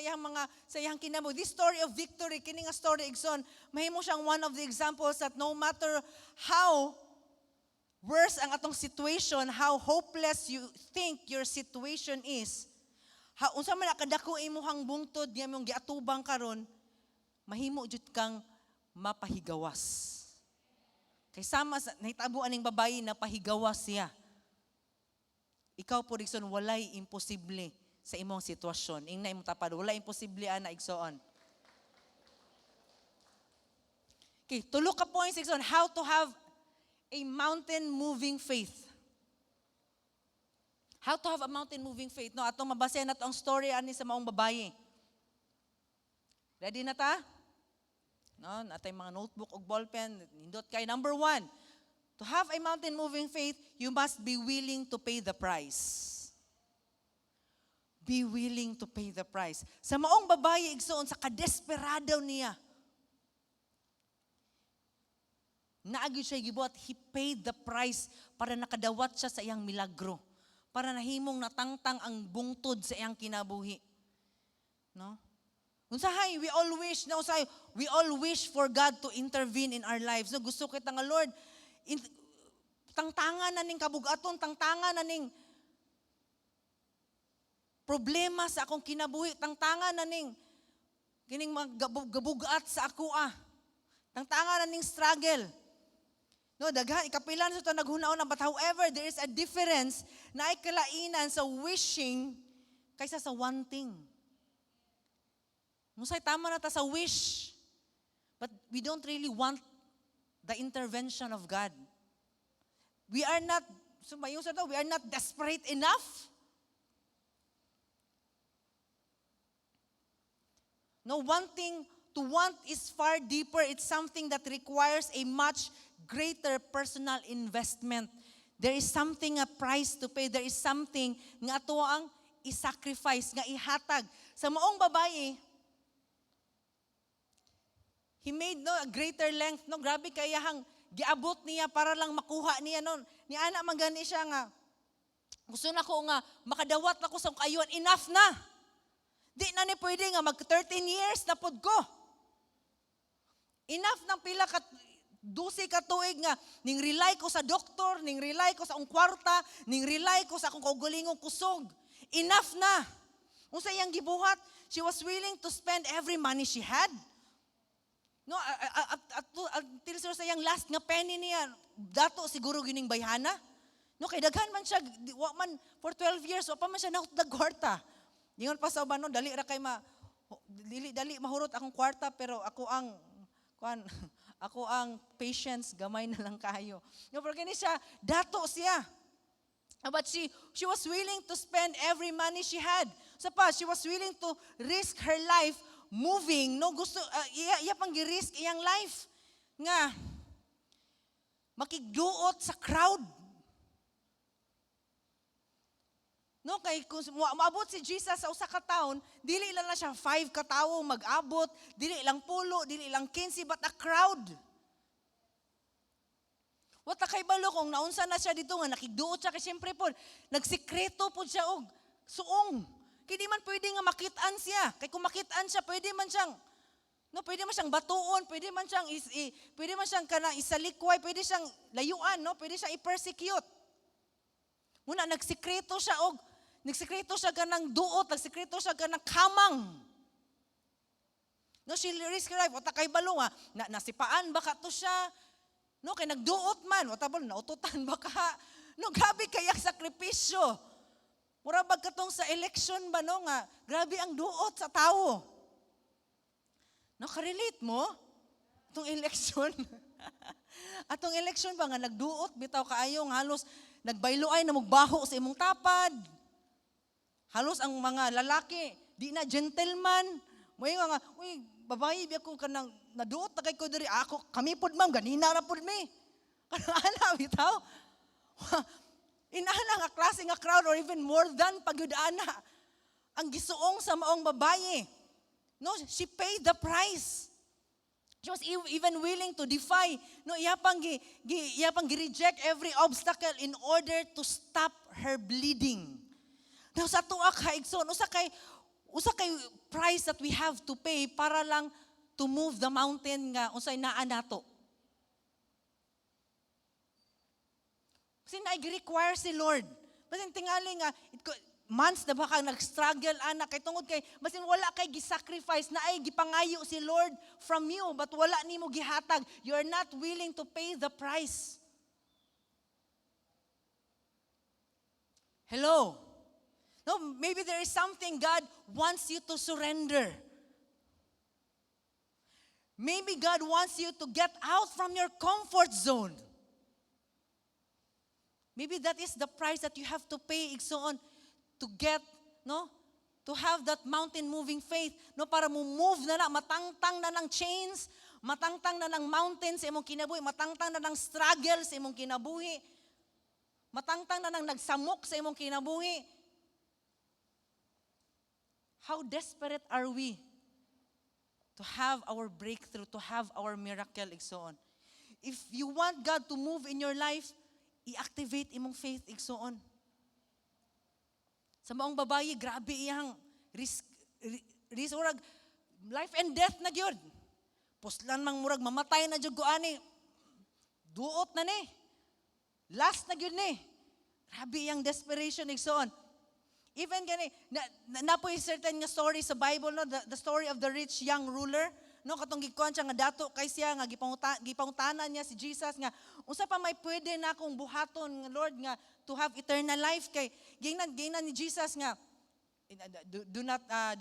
iyang kinabuhi. This story of victory, kini nga story, igsoon, mahimo siyang one of the examples that no matter how worse ang atong situation, how hopeless you think your situation is, ha, unsa man kadako imong bungtod nga imong giatubang karon, mahimo jud kang mapahigawas. Kay sama sa nahitabo aning babayi, napahigawas siya. Ikaw po, igsoon, walay imposible sa imong sitwasyon. Ingna imong tapad, walay imposible ana, igsoon. Okay, tulo ka points, igsoon, how to have a mountain moving faith. How to have a mountain moving faith. No, atong mabasa na ang story ani sa maong babayi. Ready na ta? No, natay mga notebook ug ballpen, nindot kay. Number one, to have a mountain moving faith, you must be willing to pay the price. Be willing to pay the price. Sa maong babayi, igsoon, sa kadesperado niya, naagi siya gibuhat, he paid the price para nakadawat siya sa iyang milagro. Para nahimong natangtang ang bungtod sa iyang kinabuhi. No? Unsahay, we all wish, no, unsahay, we all wish for God to intervene in our lives. No, gusto kita nga, Lord, tangtangan na ning kabugaton, tangtangan na ning problema sa akong kinabuhi, tangtangan na ning kining mga gabugat sa ako ah. Tangtangan na ning struggle. No, daghan ikapilan sa to naghuna-una, but however, there is a difference na ay kalainan sa wishing kaysa sa wanting. Musay tama na ta sa wish, but we don't really want the intervention of God. We are not, sumayo sa to, we are not desperate enough. No, wanting to want is far deeper. It's something that requires a much greater personal investment. There is something, a price to pay. There is something nga ato ang i-sacrifice, nga ihatag. Sa maong babayi, he made, no, a greater length. No, grabe kayahang giabot niya para lang makuha niya. No, ni ana man gani siya nga, gusto na ko nga makadawat na ko sa kayuan, enough na. Di na ni pwede nga mag 13 years na pud ko. Enough ng pila ka 12 ka tuig nga ning rely ko sa doktor, ning rely ko sa akong kwarta, ning rely ko sa akong kaugalingong kusog. Enough na. Unsa iyang gibuhat? She was willing to spend every money she had. No, until sa iyang last nga penny niya, dato siguro gining bayhana. No, kay daghan man siya, di, wa man for 12 years, wa pa man siya nahutdag kwarta. Ingon pa sa uban, no, dali ra kay ma dili dali mahurot akong kwarta, pero ako ang kuan, ako ang patience gamay na lang kayo. No, pero kini siya, dato siya. But she was willing to spend every money she had. Sa pa, she was willing to risk her life moving. No, gusto, iya pang gi-risk iyang life. Nga, Makigduot sa crowd. No, kay kung moabot si Jesus sa usa ka town, dili lang na siya 5 ka tawo mag-abot, dili lang 10, dili lang 15, but a crowd. Wa ta kay balo kung naunsa na siya dito nga nakigduot siya kay siyempre po nagsikreto po siya og suong. Kay di man pwede nga makit-an siya. Kay kung makit-an siya, pwede man siyang, no, pwede man siyang batuon, pwede man siyang kanang isalikway, pwede siyang layuan, no, pwede siyang i-persecute. Muna nagsikreto siya kanang duot, nagsikreto siya kanang kamang. No, she risk her life. Wa ta kay balo nga, nasipaan ba ka to siya? No, kay nagduot man, wa ta balo, naututan ba ka? No, grabe kay ang sakripisyo. Mura bag katong sa election ba, no, nga, grabe ang duot sa tawo. No, ka-relate mo? Atong election. Atong election ba nga nagduot bitaw kaayo nga halos nagbayloay na mugbaho sa imong tapad. Halos ang mga lalaki di na gentleman. Moy nga, "Uy, babayi biya ko kanang naduot na kay ko diri ako kami pud, ma'am, ganina ra pud mi." Kanang ana bitaw. Inana nga klase nga crowd or even more than pagyud ana ang gisuong sa maong babaye. No, she paid the price. She was even willing to defy, no, iya pang gi-reject every obstacle in order to stop her bleeding. Now sa tuwa ka igsoon, usa kay price that we have to pay para lang to move the mountain nga unsay naa nato. Kasi naig-require si Lord. Basin tingali nga months na ba kang nag-struggle ana kay tungod kay basin wala kay gi-sacrifice na ay gipangayo si Lord from you, but wala nimo gihatag. You are not willing to pay the price. Hello? No, maybe there is something God wants you to surrender. Maybe God wants you to get out from your comfort zone. Maybe that is the price that you have to pay, igsoon, to get, no? To have that mountain moving faith, no? Para mo move na na, matangtang na ng chains, matangtang na ng mountains sa imong kinabuhi, matangtang na ng struggle sa imong kinabuhi, matangtang na ng nagsamok sa imong kinabuhi. How desperate are we to have our breakthrough, to have our miracle, igsoon? If you want God to move in your life, i-activate imong faith, igsoon. Sa maong babayi, grabe iyang risk, murag life and death na gyud. Puslan mang murag mamatay na jud ko ani. Duot na ni. Last na gyud ni. Grabe iyang desperation, igsoon. Even gani na, napoy certain nga story sa Bible, no, the story of the rich young ruler, no, katong gikuan siya nga dato kay siya nga gipangutana niya si Jesus nga unsa pa may pwede na akong buhaton nga Lord nga to have eternal life, kay gingnan ni Jesus nga do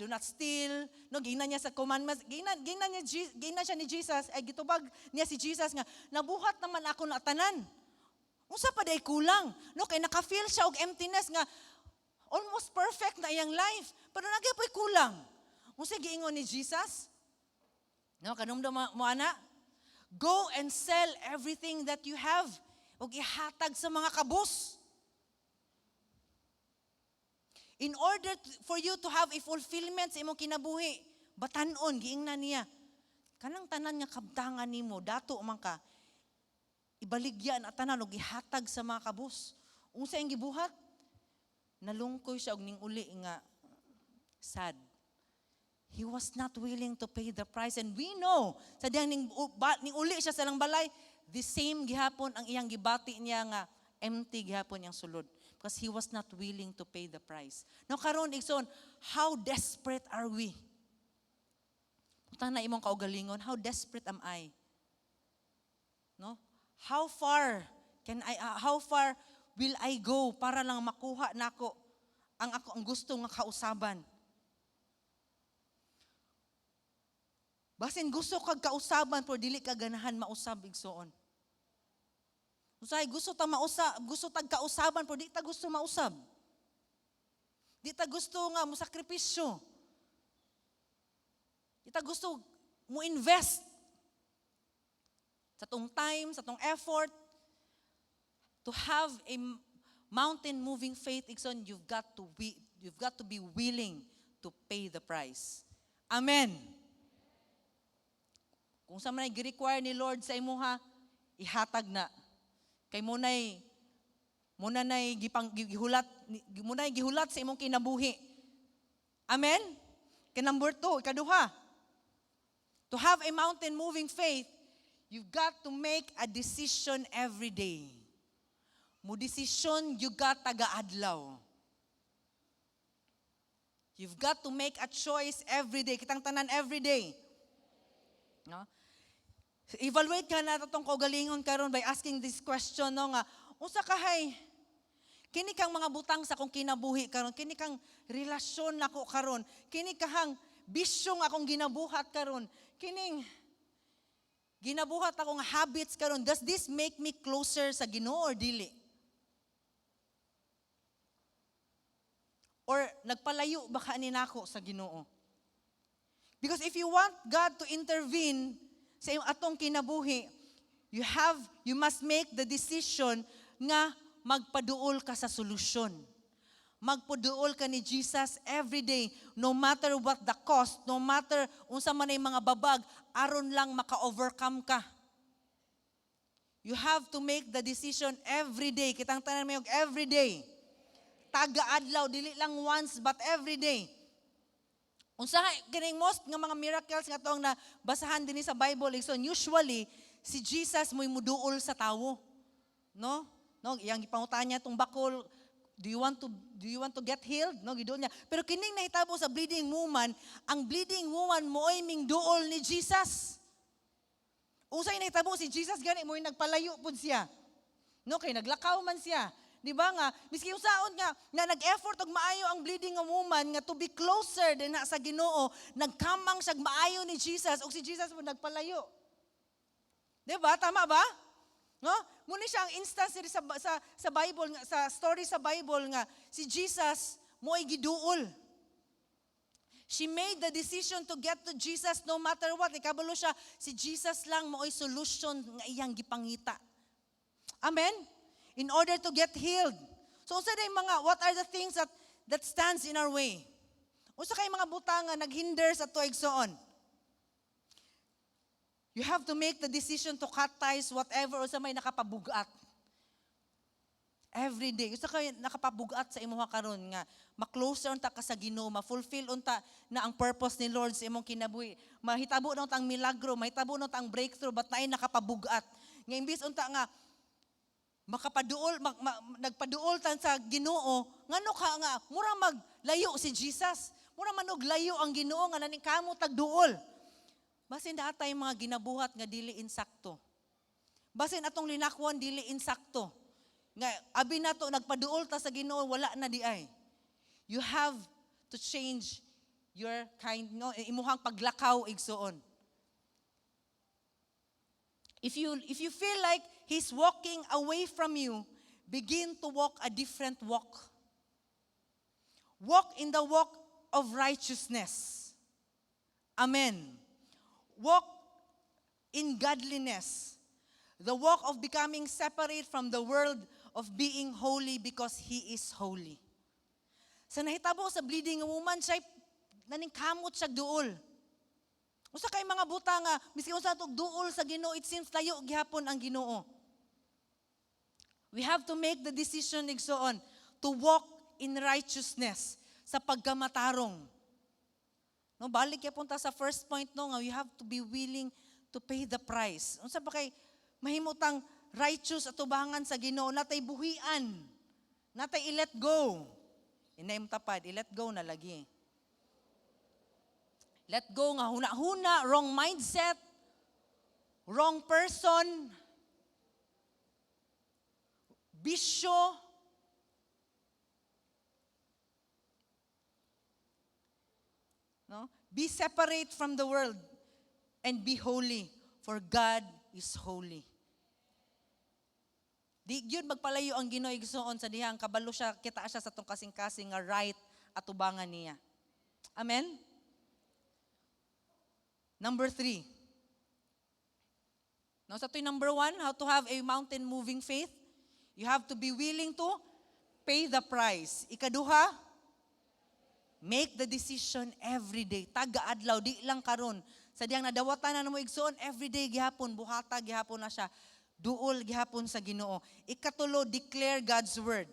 not steal, no, gingnan niya sa commandments, gingnan siya ni Jesus, ay gitubag niya si Jesus nga nabuhat naman ako na tanan, unsa pa day kulang, no, kay naka-feel siya og emptiness nga almost perfect na iyang life pero nagyapoy kulang. Unsa giingon ni Jesus? No, kanumdum mo ana? Go and sell everything that you have ug ihatag sa mga kabus. In order for you to have a fulfillment sa imong kinabuhi, batan-on, giingnan niya. Kanang tanan nga kabtangan nimo, dato man ka, ibaligya na tanan ug ihatag sa mga kabus. Unsa iyang gibuhat? Nalungkoy siya og ning uli nga sad. He was not willing to pay the price. And we know, sa diyang ning uli siya sa lang balay, the same gihapon ang iyang gibati niya nga empty gihapon niyang sulod. Because he was not willing to pay the price. Now karon, igsoon, how desperate are we? Punta na imong kaugalingon, how desperate am I? No? How far will I go para lang makuha nako ang ako ang gusto nga kausaban? Basin gusto kag kausaban pero dili ka ganahan mausab, igsoon. Usahay gusto ta mausa, gusto tag kausaban pero di ta gusto mausab. Di ta gusto nga mo sakripisyo. Di ta gusto mo invest sa tong time, sa tong effort. To have a mountain moving faith, igsoon, you've got to be willing to pay the price. Amen. Kung unsa man ay gi-require ni Lord sa imuha, ihatag na. Kay mo na nay gipang gihulat mo nay gihulat sa imong kinabuhi. Amen? Kay number 2, ikaduha. To have a mountain moving faith, you've got to make a decision every day. Mo desisyon you got taga-adlaw. You've got to make a choice every day. Kitang tanan, every day. No? So, evaluate ka na atong kaugalingon karon by asking this question, no, nga unsa kahay kini kang mga butang sa akong kinabuhi karon, kini kang relasyon nako karon, kini kahang bisyo nga akong ginabuhat karon, kining ginabuhat akong habits karon, does this make me closer sa Ginoo or dili? Or nagpalayo ba ka ni nako sa Ginoo? Because if you want God to intervene sa iyong atong kinabuhi, you must make the decision nga magpaduol ka sa solusyon. Magpaduol ka ni Jesus every day, no matter what the cost, no matter unsa man ay mga babag, aron lang maka-overcome ka. You have to make the decision every day. Kitang tanan, mayog every day. Taga-adlaw, dili lang once, but every day. Unsa kining most nga mga miracles nga atong na basahan dinhi sa Bible, igsoon, usually si Jesus mo'y muduol sa tawo. No? No, iyang gipangutan niya tong bakol, Do you want to get healed?" No, giduol niya. Pero kining nahitabo sa bleeding woman, ang bleeding woman mo'y mingduol ni Jesus. Unsay nahitabo, si Jesus gani mo'y nagpalayo pud siya. No, kay naglakaw man siya. Di ba nga, miski unsaon nga, nga nag-effort og maayo ang bleeding nga woman nga to be closer din na sa Ginoo, nagkamang siya maayo ni Jesus ug si Jesus mo nagpalayo. Di ba? Tama ba? No? Muna siya ang instance diri sa Bible nga, sa story sa Bible nga si Jesus mo'y giduol. She made the decision to get to Jesus no matter what. Ikabalo siya, si Jesus lang mo'y solution nga iyang gipangita. Amen? In order to get healed. So unsa day mga what are the things that stands in our way? Unsa kay mga butang nga naghinder sa ato, igsoon? You have to make the decision to cut ties, whatever unsa may nakapabugat. Every day. Unsa kay nakapabugat sa imuha karon nga ma-closer unta ka sa Ginoo, ma-fulfill unta na ang purpose ni Lord sa imong kinabuhi. Mahitabo na unta ang milagro, mahitabo na unta ang breakthrough, but naay nakapabugat. Nga imbis unta nga makapaduol nagpaduol tan sa Ginoo, ngano ka nga mura maglayo si Jesus, mura manog layo ang Ginoo nga naningkamot tagduol. Basin natay mga ginabuhat nga dili insakto, basin atong linakwon dili insakto, nga abi nato nagpaduol ta sa Ginoo, wala na di ay. You have to change your kind, no, imuhang paglakaw, igsoon. If you feel like He's walking away from you, begin to walk a different walk. Walk in the walk of righteousness. Amen. Walk in godliness. The walk of becoming separate from the world, of being holy because He is holy. Sa nahitabo sa bleeding woman, siya naningkamot siya duol. Usa kay mga buta nga miski unsa atong duol sa Ginoo, it seems layo gihapon ang Ginoo. We have to make the decision, igsoon, to walk in righteousness, sa pagkamatarong. No, balik ya punta sa first point, no, nga you have to be willing to pay the price. Unsa pa kay mahimutang righteous atubangan sa Ginoo, natay buhian. Natay i-let go. Inay mo tapad, i-let go na lagi. Let go nga huna-huna, wrong mindset, wrong person, bisyo. No? Be separate from the world and be holy, for God is holy. Di gyud magpalayo ang Ginoo, igsoon, sa dihang kabalo siya, kita siya sa atong kasing-kasing nga right atubangan niya. Amen? Number 3. No, sa ito'y number 1, how to have a mountain moving faith. You have to be willing to pay the price. Ikaduha, make the decision every day. Taga-adlaw, di lang karon. Sa diyang nadawatan na mo, igsuon, every day gihapon, buhata gihapon na siya. Duol gihapon sa Ginoo. Ikatulo, declare God's word.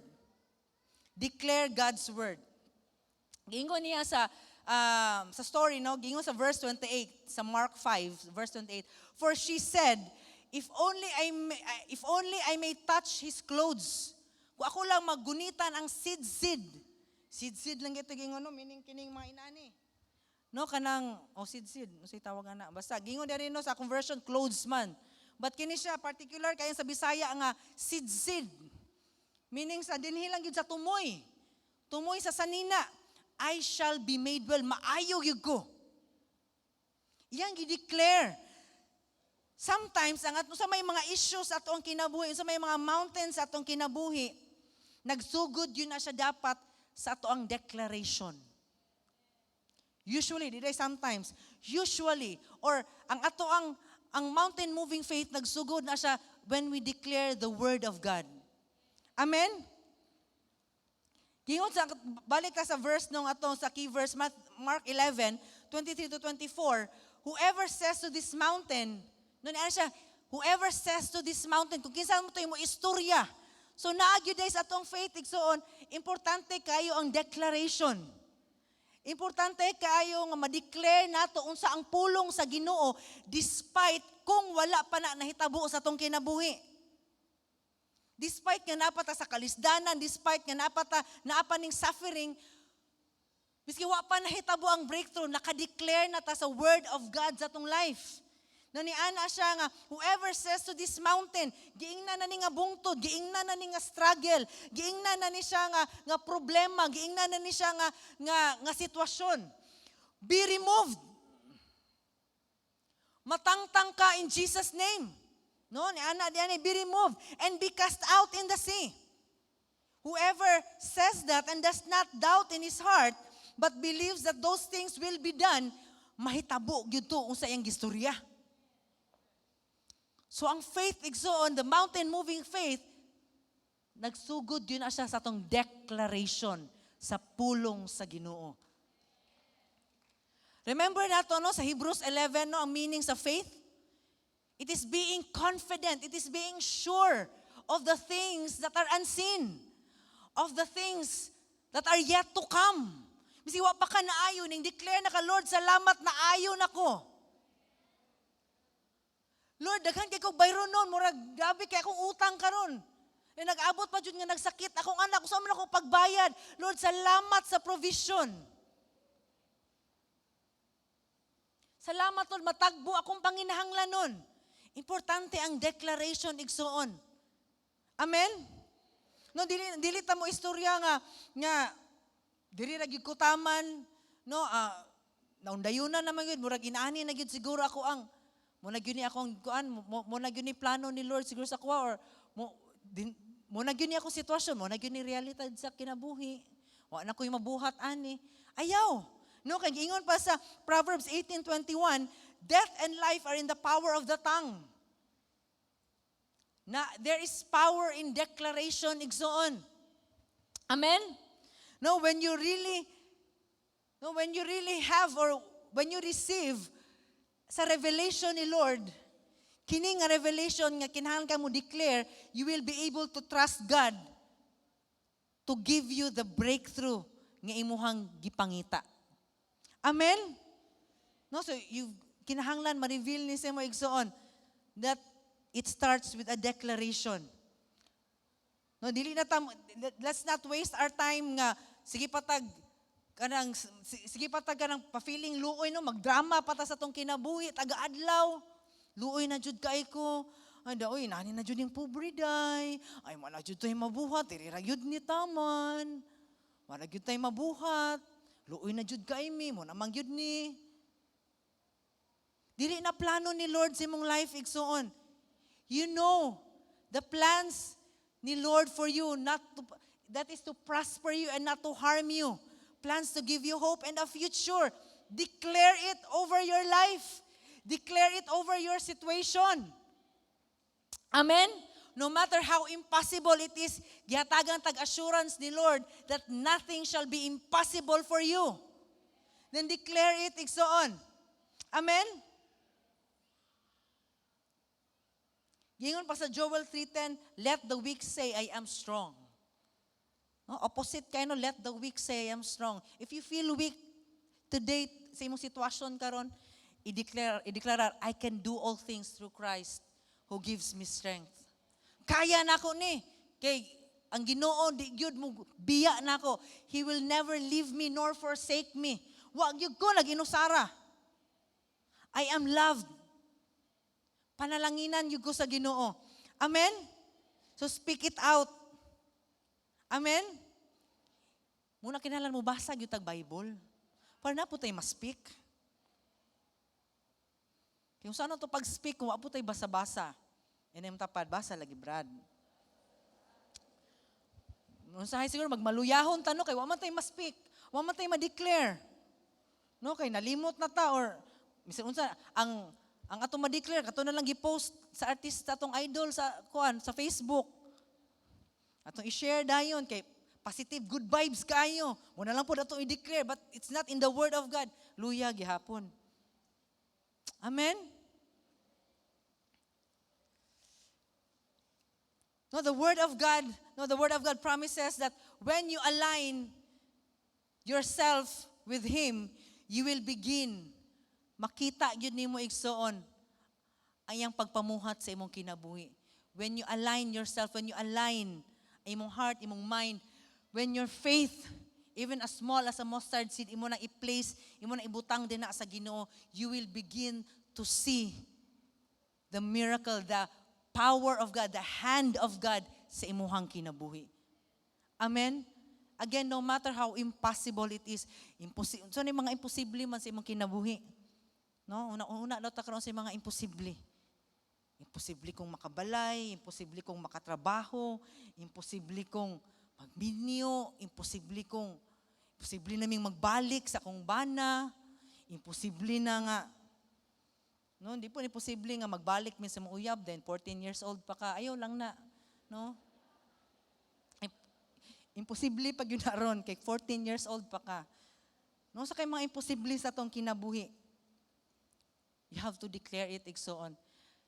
Declare God's word. Giingon niya sa story, no, giingon sa verse 28 sa Mark 5 verse 28, "For she said, if only I may touch his clothes." Kung ako lang magunitan ang sidsid. Sidsid lang ito giingon, no, meaning kining mga inani. No, kanang oh, sidsid, unsay tawag ana? Basta giingon diri, no, sa conversion, clothes man. But kini siya particular kay sa Bisaya nga sidsid. Meaning sa dinhi lang gyud sa tumoy. Tumoy sa sanina. "I shall be made well." Maayo gyud ko. Iyang gi-declare. Sometimes, ang ato sa may mga issues ato ang kinabuhi, sa may mga mountains atong kinabuhi, nagsugod yun na siya dapat sa ato ang declaration. Usually, di sometimes, usually, or ang ato ang mountain moving faith nagsugod na siya when we declare the word of God. Amen? Gingon sa, balik ka sa verse nung atong sa key verse, Mark 11, 23 to 24, "Whoever says to this mountain," no, ano siya, "whoever says to this mountain," kung kinsa mo to mo istorya. So naa gyud sa atong faith, igsuon, importante kayo ang declaration. Importante kaayo nga ma-declare nato unsa ang pulong sa Ginoo despite kung wala pa na nahitabo sa atong kinabuhi. Despite nga napata sa kalisdanan, despite nga napata naa pa ning suffering, biski wa pa nahitabo ang breakthrough, naka-declare na ta sa word of God sa atong life. No, ni ana siya nga, "Whoever says to this mountain," giingnan na ni nga bungtod, giingnan na ni nga struggle, giingnan na ni siya nga problema, giingnan na ni siya nga sitwasyon, "Be removed. Matangtang ka in Jesus' name." No, ni ana diyan, "Be removed and be cast out in the sea. Whoever says that and does not doubt in his heart, but believes that those things will be done," mahitabo gyud to unsa iyang gistorya. So ang faith, igsoon, the mountain moving faith, nagsugod yun na siya sa atong declaration sa pulong sa Ginoo. Remember nato, no, sa Hebrews 11, no, ang meaning sa faith? It is being confident, it is being sure of the things that are unseen, of the things that are yet to come. Bisi wa pa ka naayo, ning declare na ka, "Lord, salamat na ayo nako. Lord, daghan kay kog bayron noon, murag grabe kay akong utang karon. Eh, nag-abot pa jud nga nagsakit akong anak, unsa man ako pagbayad? Lord, salamat sa provision. Salamat, Lord, matagbo akong panginahanglanon." Importante ang declaration, igsuon. Amen? No, dili ta mo istorya nga diri ra gyud ko taman, no, naundayunan naman gyud, murag inaani na gyud siguro ako ang mo na gyud ni akong kuan mo, mo na gyud ni plano ni Lord siguro sa kuha or mo na gyud ni akong sitwasyon, mo na gyud ni realidad sa kinabuhi. Wa na ko'y mabuhat ani. Ayaw. No, kay giingon pa sa Proverbs 18:21, "Death and life are in the power of the tongue." Na there is power in declaration, igsoon. Amen? No, when you really no, when you really have or when you receive sa revelation ni Lord, kini nga revelation nga kinahanglan ka mo declare, you will be able to trust God to give you the breakthrough nga imuhang gipangita. Amen? No, so you kinahanglan ma-reveal ni sa mo, igsoon, that it starts with a declaration. No, dili na tam, let's not waste our time nga sige patag kanang pa-feeling luoy, no, magdrama pa ta sa tong kinabuhi taga-adlaw. Luoy na jud kay ko. Ay da oy, nani na jud yung pobre day. Ay, wala jud tay mabuhat, diri ra jud ni taman. Wala jud tay mabuhat. Luoy na jud kay mi, mo namang jud ni. Dili na plano ni Lord sa imong life, igsuon. You know the plans ni Lord for you, not to, that is to prosper you and not to harm you. Plans to give you hope and a future. Declare it over your life. Declare it over your situation. Amen? No matter how impossible it is, gihatagan tag assurance ni Lord that nothing shall be impossible for you. Then declare it, igsoon. Amen? Gingon pa sa Joel 3:10, "Let the weak say, I am strong." No, opposite kay, no, let the weak say, I am strong. If you feel weak today sa imong sitwasyon karon, i-declare, i-declare, "I can do all things through Christ who gives me strength." Kaya nako ni. Kay ang Ginoo di gyud mo biya nako. He will never leave me nor forsake me. Wa gyud ko nag-inusara. I am loved. Panalanginan gyud ko sa Ginoo. Amen? So speak it out. Amen? Muna kinahanglan mo basa gyud tag Bible. Para na po tayo ma-speak. Kung saan to pag-speak, kung wa po tayo basa-basa. Yan yung tapad, basa lagi, Brad. Usahay siguro magmaluyahon ta, no, kay wa man tay ma-speak, wa man tay ma-declare. No, kay nalimot na ta or bisan unsa ang atong ma-declare, kato na lang gi-post sa artista, atong idol sa kuan sa Facebook. Atong i-share dayon kay positive, good vibes kaayo. Mo na lang pud atong i-declare, but it's not in the word of God. Luya gihapon. Amen. No, the word of God, no, the word of God promises that when you align yourself with Him, you will begin makita gyud nimo, igsoon, ang iyang pagpamuhat sa imong kinabuhi. When you align yourself, when you align ang imong heart, imong mind, when your faith, even as small as a mustard seed, imo na i-place, imo na ibutang din na sa Ginoo, you will begin to see the miracle, the power of God, the hand of God sa imuhang kinabuhi. Amen? Again, no matter how impossible it is, so ni mga imposible man sa imong kinabuhi. No? Una-una daw ta karon sa mga imposible. Imposible kong makabalay, imposible kong makatrabaho, imposible kong magminyo, imposible naming magbalik sa akong bana, imposible na nga. No, hindi po imposible nga magbalik min sa uyab, then 14 years old pa ka, ayaw lang na, no? Imposible pag yun aron kay 14 years old pa ka. No, sa kay mga imposible sa atong kinabuhi. You have to declare it, igsoon.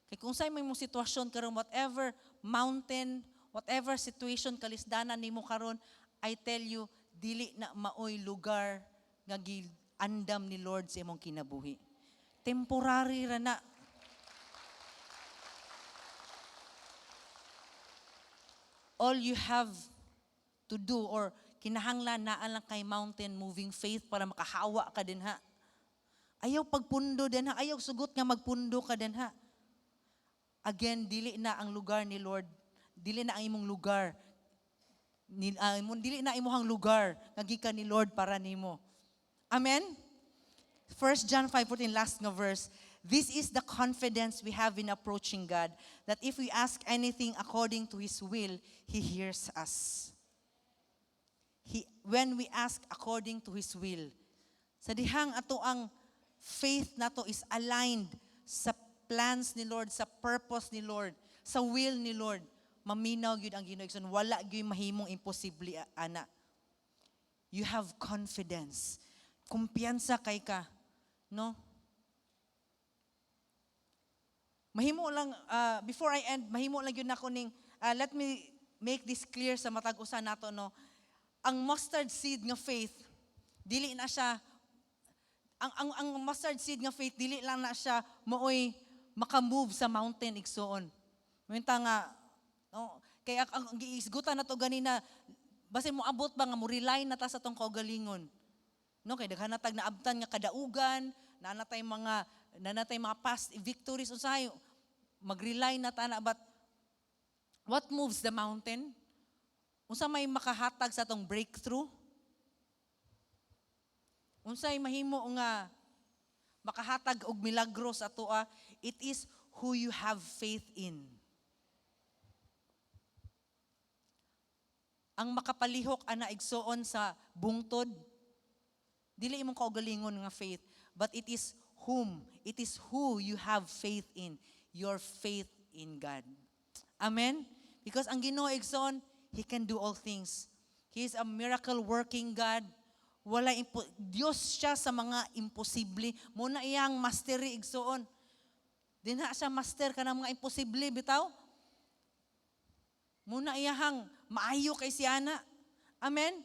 Kay kung sa may mong sitwasyon karon, whatever mountain, whatever situation kalisdanan nimo karon, I tell you, dili na maoy lugar nga giandam ni Lord sa imong kinabuhi. Temporary ra na. All you have to do or kinahanglan naa lang kay mountain moving faith para makahawa ka din ha. Ayaw pagpundo din ha. Ayaw sugot nga magpundo ka din ha. Again, dili na ang lugar ni Lord. Dili na ang imong lugar. Dili na imuhang lugar nga gikan ni Lord para nimo. Amen? 1 John 5:14, last nga verse. This is the confidence we have in approaching God, that if we ask anything according to His will, He hears us. When we ask according to His will, sa dihang ato ang faith nato is aligned sa plans ni Lord, sa purpose ni Lord, sa will ni Lord, maminaw gyud ang Ginoo. Wala gyud mahimong imposible ana. You have confidence. Kumpiyansa kay ka, no? Mahimo lang, before I end, mahimo lang yun ako ning, let me make this clear sa matag usa nato, no? Ang mustard seed nga faith, dili na siya, ang mustard seed nga faith, dili lang na siya maoy makamove sa mountain, igsoon. Minta nga, no, kaya ang giisgutan na to ganina, basin mo abot ba nga mo rely na ta sa tong kaugalingon. No, kay daghan na tag naabtan nga kadaugan, naa na tay mga past victories usahay, mag-rely na ta na, but what moves the mountain? Unsa may makahatag sa atong breakthrough? Unsay mahimo nga makahatag og milagro sa atoa? It is who you have faith in. Ang makapalihok ana, igsoon, sa bungtod, dili imong kaugalingon nga faith, but it is who you have faith in, your faith in God. Amen? Because ang Ginoo, igsoon, He can do all things. He is a miracle working God. Wala Dios siya sa mga imposible. Mao na iyang mastery, igsoon. Dinha siya master kanang mga imposible bitaw. Mao na iyahang maayo kay siya na. Amen?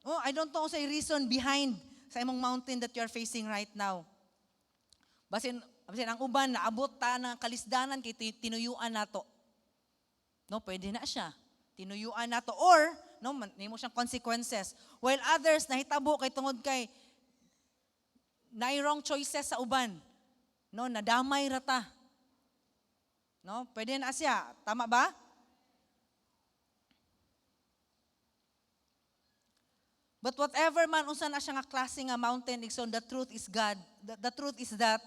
Oh, I don't know sa reason behind sa imong mountain that you are facing right now. Basin ang uban naabot ta ng kalisdanan kay tinuyuan nato. No, pwede na siya. Tinuyuan nato or no nimo siyang consequences. While others nahitabo kay tungod kay naay wrong choices sa uban. No, nadamay ra ta. No, pwede na siya. Tama ba? But whatever man unsa na siya nga klase nga mountain, igsoon, the truth is God. The truth is that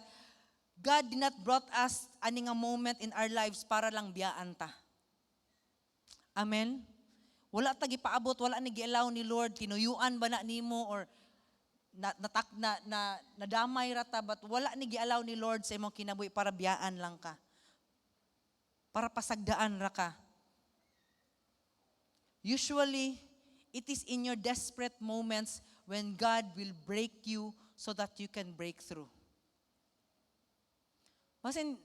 God did not brought us ani nga moment in our lives para lang biyaan ta. Amen? Wala ta gipaabot, wala ni gi-allow ni Lord, tinuyuan ba na nimo or na, natak, na, na, nadamay ra ta, but wala ni gi-allow ni Lord sa imong kinabuhi para biyaan lang ka. Para pasagdaan ra ka. Usually, it is in your desperate moments when God will break you so that you can break through. Basin,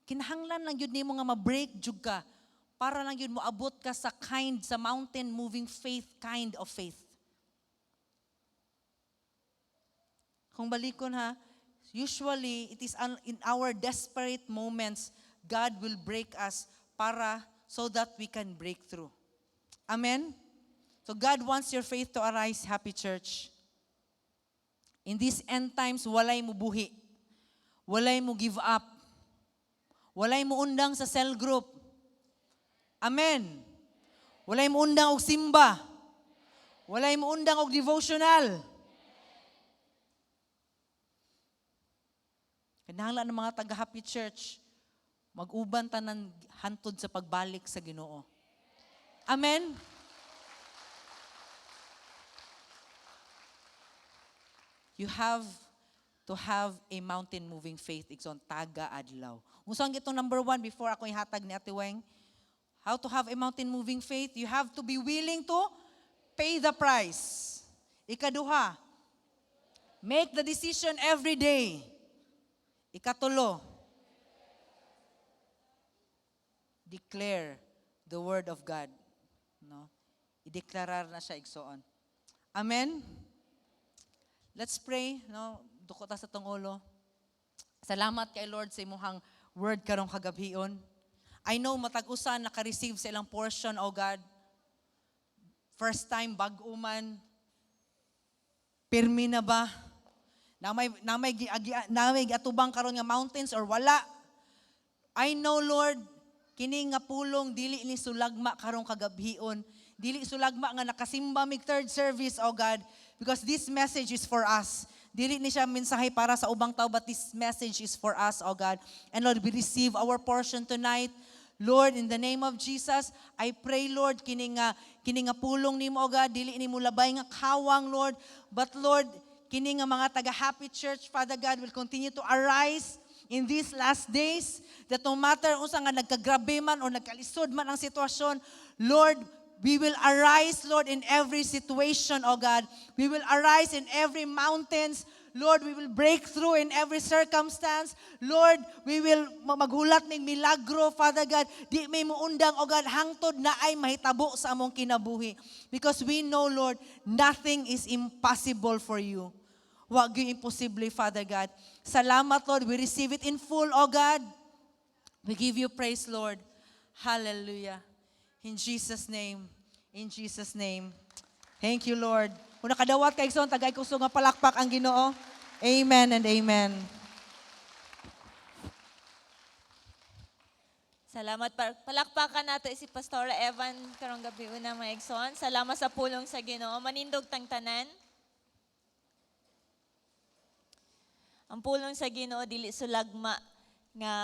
kinahanglan lang yun nimo nga ma-break jud ka para lang yun moabot ka sa mountain moving faith kind of faith. Kung balikon ha, usually it is in our desperate moments God will break us para so that we can break through. Amen? So God wants your faith to arise, Happy Church. In these end times, walay mo buhi. Walay mo give up. Walay mo undang sa cell group. Amen. Walay mo undang og simba. Walay mo undang og devotional. Kinahanglan ng mga taga-Happy Church, mag-uban tanan hantod sa pagbalik sa Ginoo. Amen. You have to have a mountain-moving faith. Igsoon, taga adlaw. Unsa ang itong number one before ako ihatag ni Ate Weng? How to have a mountain-moving faith? You have to be willing to pay the price. Ikaduha, make the decision every day. Ikatulo, declare the word of God. No? Ideklarar na siya, igsoon. Amen? Let's pray, no? Duko ta sa tong ulo. Salamat kay Lord sa imuhang word karong kagabhion. I know matag usa naka-receive sa ilang portion, oh God. First time bag-o man. Pirmi na ba? Na may giatubang karon nga mountains or wala? I know, Lord, kini nga pulong dili ni sulagma karong kagabhion. Dili sulagma nga nakasimba mig third service, oh God, because this message is for us. Dili ni siya mensahe para sa ubang tao, but this message is for us, oh God. And Lord, we receive our portion tonight. Lord, in the name of Jesus, I pray, Lord, kini nga pulong nimo, oh God, dili nimo labay nga kawang, Lord. But Lord, kini nga mga taga Happy Church, Father God, will continue to arise in these last days, that no matter unsa nga nagkagrabe man o nagkalisod man ang sitwasyon, Lord, we will arise, Lord, in every situation, oh God. We will arise in every mountains. Lord, we will break through in every circumstance. Lord, we will maghulat ning milagro, Father God. Di may muundang, oh God, hangtod na ay mahitabo sa among kinabuhi. Because we know, Lord, nothing is impossible for you. Wa gyud imposible, Father God. Salamat, Lord. We receive it in full, oh God. We give you praise, Lord. Hallelujah. In Jesus' name. In Jesus' name. Thank you, Lord. Kung nakadawat kay igsoon, tagay kusog nga palakpak ang Ginoo. Amen and amen. Salamat. Palakpakan nato si Pastora Evan karong gabi una, mga igsoon. Salamat sa pulong sa Ginoo. Manindog tang tanan. Ang pulong sa Ginoo dili sulagma nga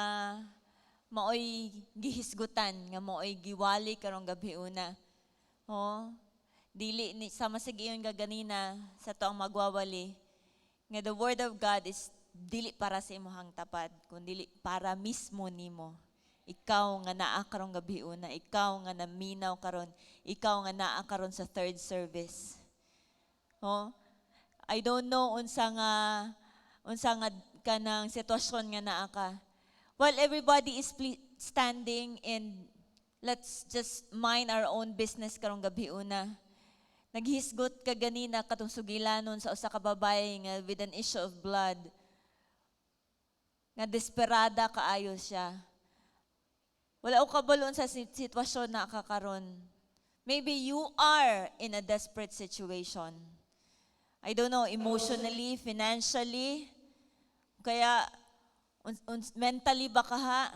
maoy gihisgutan, nga maoy giwali karong gabi una. Oh, dili ni sama sa giyon gaganina sa tuang magwawali nga the word of God is dili para sa imong tapad, kun dili para mismo nimo. Ikaw nga naa karong gabiuna, ikaw nga naminaw karon, ikaw nga naa karon sa third service. Oh, I don't know unsa nga kanang sitwasyon nga naa ka. While everybody is standing and let's just mind our own business karong gabiuna. Naghisgot ka ganina katong sugilanon sa usa ka babae nga with an issue of blood. Nga desperada kaayo siya. Wala ko kabalo sa sitwasyon na kakaron. Maybe you are in a desperate situation. I don't know, emotionally, financially, kaya mentally ba ka ha?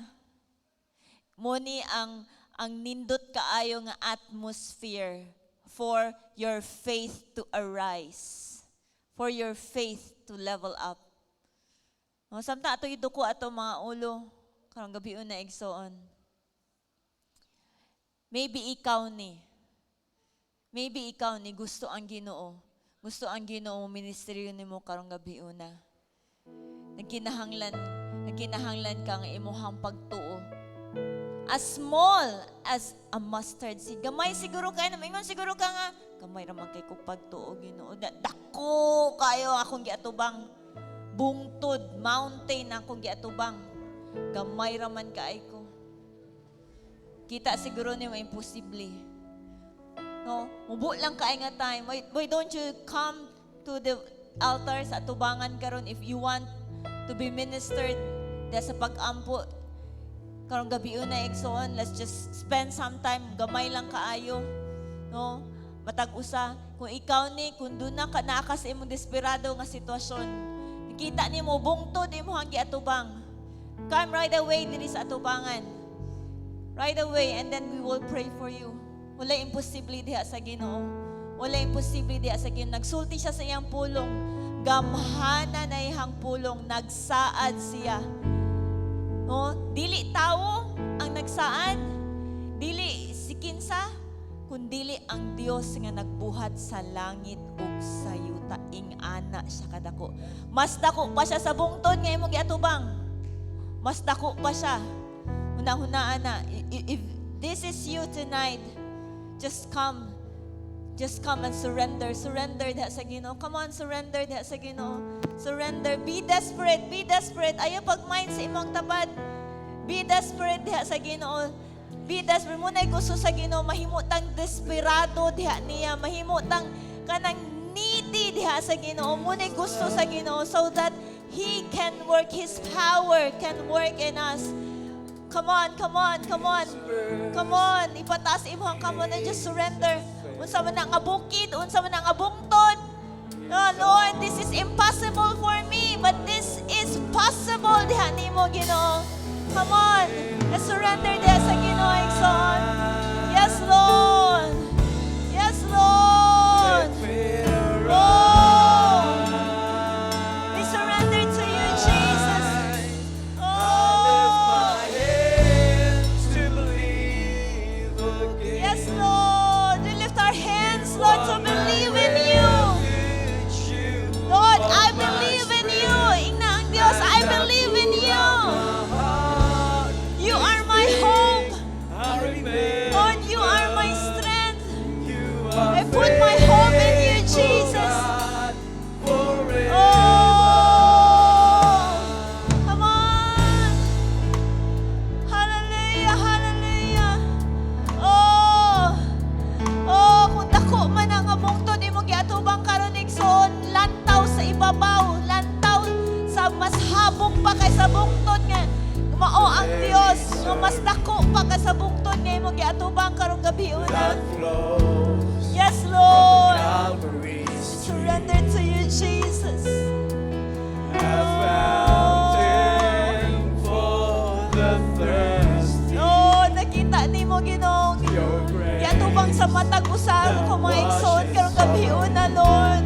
Mao ni ang nindot kaayo nga atmosphere for your faith to arise, for your faith to level up. No, samtang ato iduko ato mga ulo karong gabiuna, igsoon. Maybe ikaw ni. Maybe ikaw ni gusto ang Ginoo. Gusto ang Ginoo ministeryo nimo karong gabiuna. Nagkinahanglan ka nga imuhang pagtuo. As small as a mustard seed. Gamay siguro kay na maingon siguro ka nga gamay ra man kay ko pagtuo, Ginoo. Dako kayo akong giatubang. Bungtod, mountain akong giatubang. Gamay ra man kay ko. Kita siguro nimo imposible. No, mubo lang kay nga time. Why don't you come to the altar sa atubangan karon if you want to be ministered diha sa pag-ampo karong gabiuna, igsoon? Let's just spend some time, gamay lang kaayo, no, matag usa. Kung ikaw ni, kung duna ka, naa ka sa imong desperado nga sitwasyon, nakita nimo bungtod imong giatubang, come right away diri sa atubangan right away and then we will pray for you. Wala imposible diha sa Ginoo. Wala imposible diha sa Ginoo. Nagsulti siya sa iyang pulong. Gamhana na iyang pulong, nagsaad siya. No? Dili tao ang nagsaad, dili si kinsa, kundili ang Dios nga nagbuhat sa langit ug sa yuta. Ing-ana siya kadako. Mas dako pa siya sa bungtod nga imong giatubang. Mas dako pa siya. Hunahunaan na, if this is you tonight, just come. Just come and surrender. Surrender diha sa Ginoo. Come on, surrender diha sa Ginoo. Surrender. Be desperate. Be desperate. Ayaw pag-mind sa imong tapad. Be desperate diha sa Ginoo. Be desperate. Mao na'y gusto sa Ginoo. Mahimo tang desperado diha niya. Mahimo tang kanang needy diha sa Ginoo. Mao na'y gusto sa Ginoo so that He can work, His power can work in us. Come on, come on, come on. Come on, ipataas imong kamot and just surrender. Unsa man na nga bukid, unsa man na nga bungtod. Oh, Lord, this is impossible for me, but this is possible diha nimo, Ginoo. Come on, let's surrender diha sa Ginoo, igsoon. Yes, Lord. Yes, Lord. Oh, we surrender to you, Jesus. Oh, To believe again. Yes, Lord. We lift our hands, Lord, to believe in you. Lord, I believe in you. Ingna ang Diyos, I believe in you. You are my hope. Lord, you are my strength. I put my hope in you, Jesus. Oh, come on. Hallelujah, hallelujah. Oh, kung dako man ang bungtod imong giatubang karon, igsoon, lantaw sa ibabaw, lantaw sa mas habong pa kaysa bungtod nga mao ang Dios nga mas dako pa kaysa bungtod nga imong giatubang karong gabiuna. Yes, Lord. Surrender to you, Jesus. Fountain for the thirsty. Oh, nakita nimo, Ginoo. Your grace Giatubang sa matag usa ko mga igsoon karong gabiuna, Lord.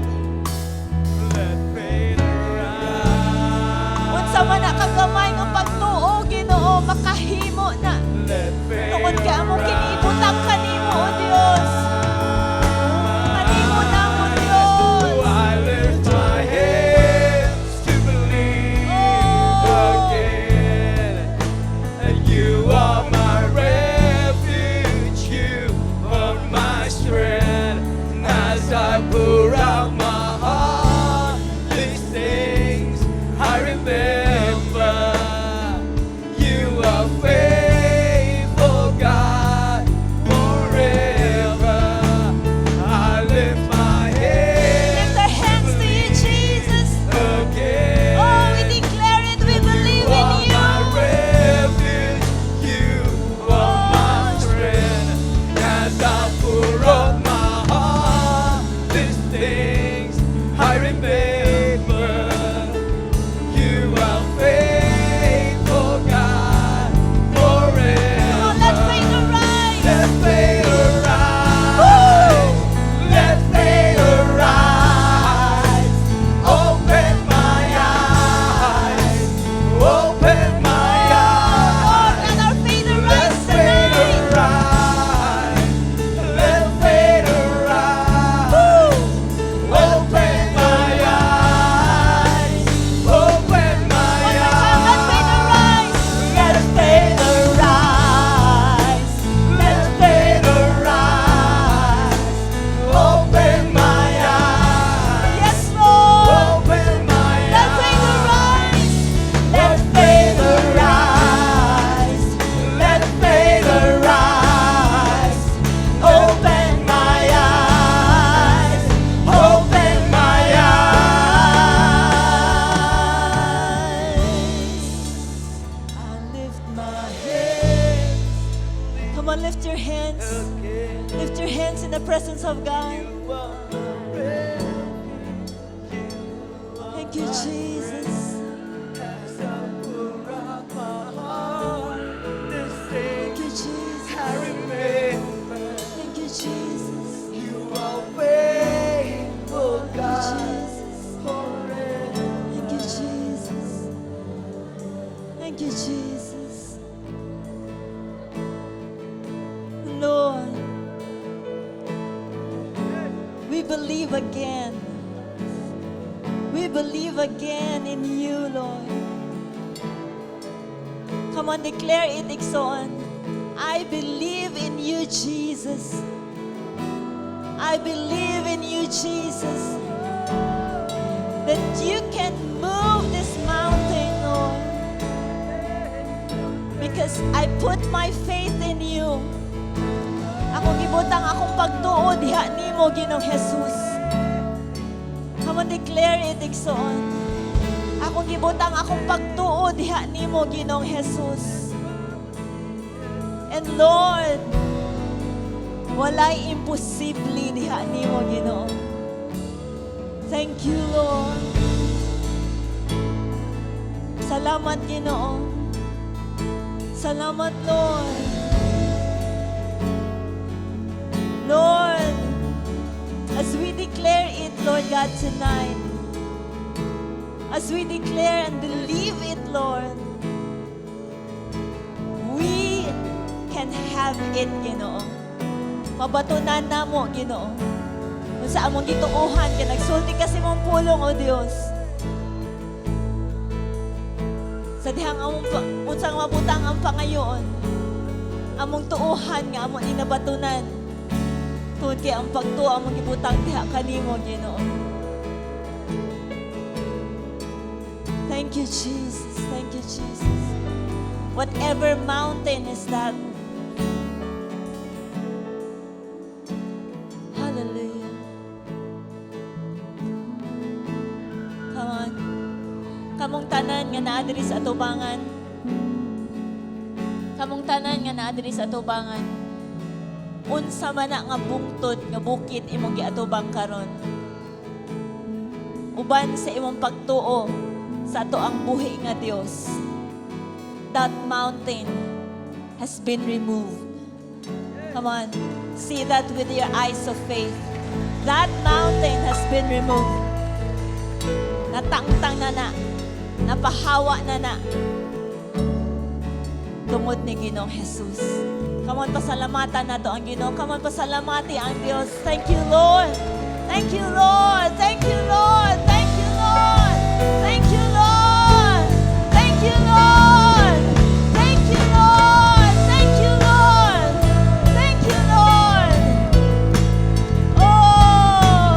Let faith arise. Unsa man na kagamay nga pagtuo, Ginoo, makahimo na. Let faith Tungod kay among kini ibutang kanimo, O Dios. As I pour out my heart, these things I remember. You are faithful, God, forever. I lift my Lift hands our hands to you, Jesus. Again. Oh, we declare it. We believe You in are you. my refuge. You are my strength. As I pour out my heart, these things I remember. You are faithful, God, forever. Come on, let faith arise. Let faith arise. Let faith arise. Open my eyes. Open my Lord, eyes. let our faith Let arise faith tonight. Arise. Let faith arise. Open my eyes. Open my One more time, let faith eyes. Arise. Let faith arise. Let faith arise. Open my eyes. Yes, Lord. Open my Let faith eyes. Arise. Let faith arise. Let faith arise. Open my eyes. Open my eyes. I lift my hands. Come on, lift your hands. Again. Lift your hands in the presence of God. You are my refuge. You are Thank you, my Jesus. As I pour out my heart, this Thank thing you, Jesus. I remember. Thank you, Jesus. You are faithful, Thank you, God, Jesus. Forever. Thank you, Jesus. Thank you, Jesus. Lord, we believe again. We believe again in you, Lord. Come on, declare it, igsoon. I believe in you, Jesus. I believe in you, Jesus, that you can move this mountain, Lord. Because I put my faith in you. Ako gibutang akong pagtuo diha nimo, Ginoong Jesus. Come on, declare it, igsoon. Akong gibutang akong pagtuo diha nimo, Ginoong Jesus. And Lord, walay imposible diha nimo, Ginoo. Thank you, Lord. Salamat, Ginoo. Salamat, Lord. Lord, as we declare it, Lord God, tonight, as we declare and believe it, Lord, we can have it, Ginoo. Mabatunan namo, Ginoo. Kung sa among gituohan, kay nagsulti ka sa imong pulong, O Dios. Sa dihang among unsang mabutang ang pangayoon, among tuohan nga among nabatunan. Tungod kay ang pagtuo among gibutang diha kanimo, Ginoo. Thank you, Jesus. Thank you, Jesus. Whatever mountain is that, hallelujah. Come on. Kamong tanan nga naa diri sa atubangan. Kamong tanan nga naa diri sa atubangan. Unsa man na nga bungtod nga bukid imong giatubang karon? Uban sa imong pagtuo sa atoang buhi nga Dios, that mountain has been removed. Come on. See that with your eyes of faith. That mountain has been removed. Natangtang na na. Napahawa na na. Tungod ni Ginoong Jesus. Come on, pasalamatan nato ang Ginoo. Come on, pasalamati ang Dios. Thank you, Lord. Thank you, Lord. Thank you, Lord. Thank you, Lord. Thank you, Lord. Thank you, Lord. Thank you, Lord. Thank you, Lord. Thank you, Lord. Oh.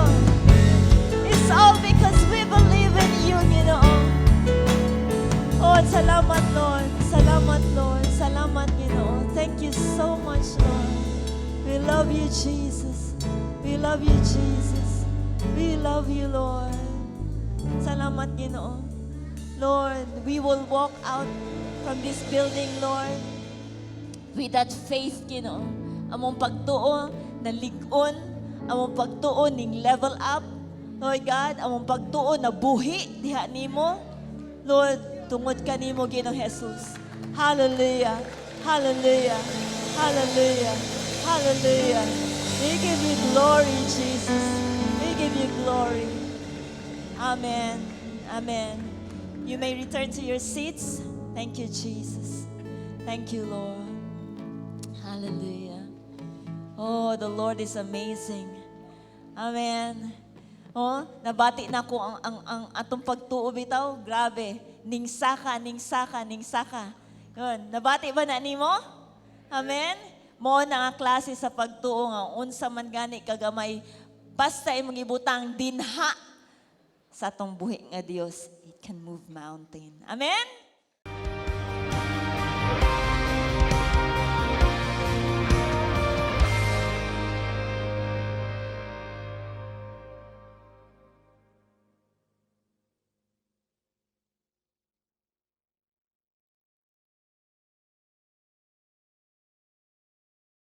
love you, Lord. Salamat, Ginoo. Lord, we will walk out from this building, Lord, with that faith, Ginoo. Among pagtuo na lig-on, among pagtuo ning level up, Lord God, among pagtuo na buhi diha nimo. Lord, tungod kanimo, Ginoong Jesus. Hallelujah. Hallelujah. Hallelujah. Hallelujah. We give you glory, Jesus. We give you glory. Amen. Amen. You may return to your seats. Thank you, Jesus. Thank you, Lord. Hallelujah. Oh, the Lord is amazing. Amen. Oh, nabati nako ang atong pagtuo bitaw, grabe. Ning saka, ning saka, ning saka. Yun, nabati ba na nimo? Amen. Mo na nga klase sa pagtuo nga unsa man gani kagamay basta imong ibutang dinha sa atong buhi nga Dios, it can move mountain. Amen?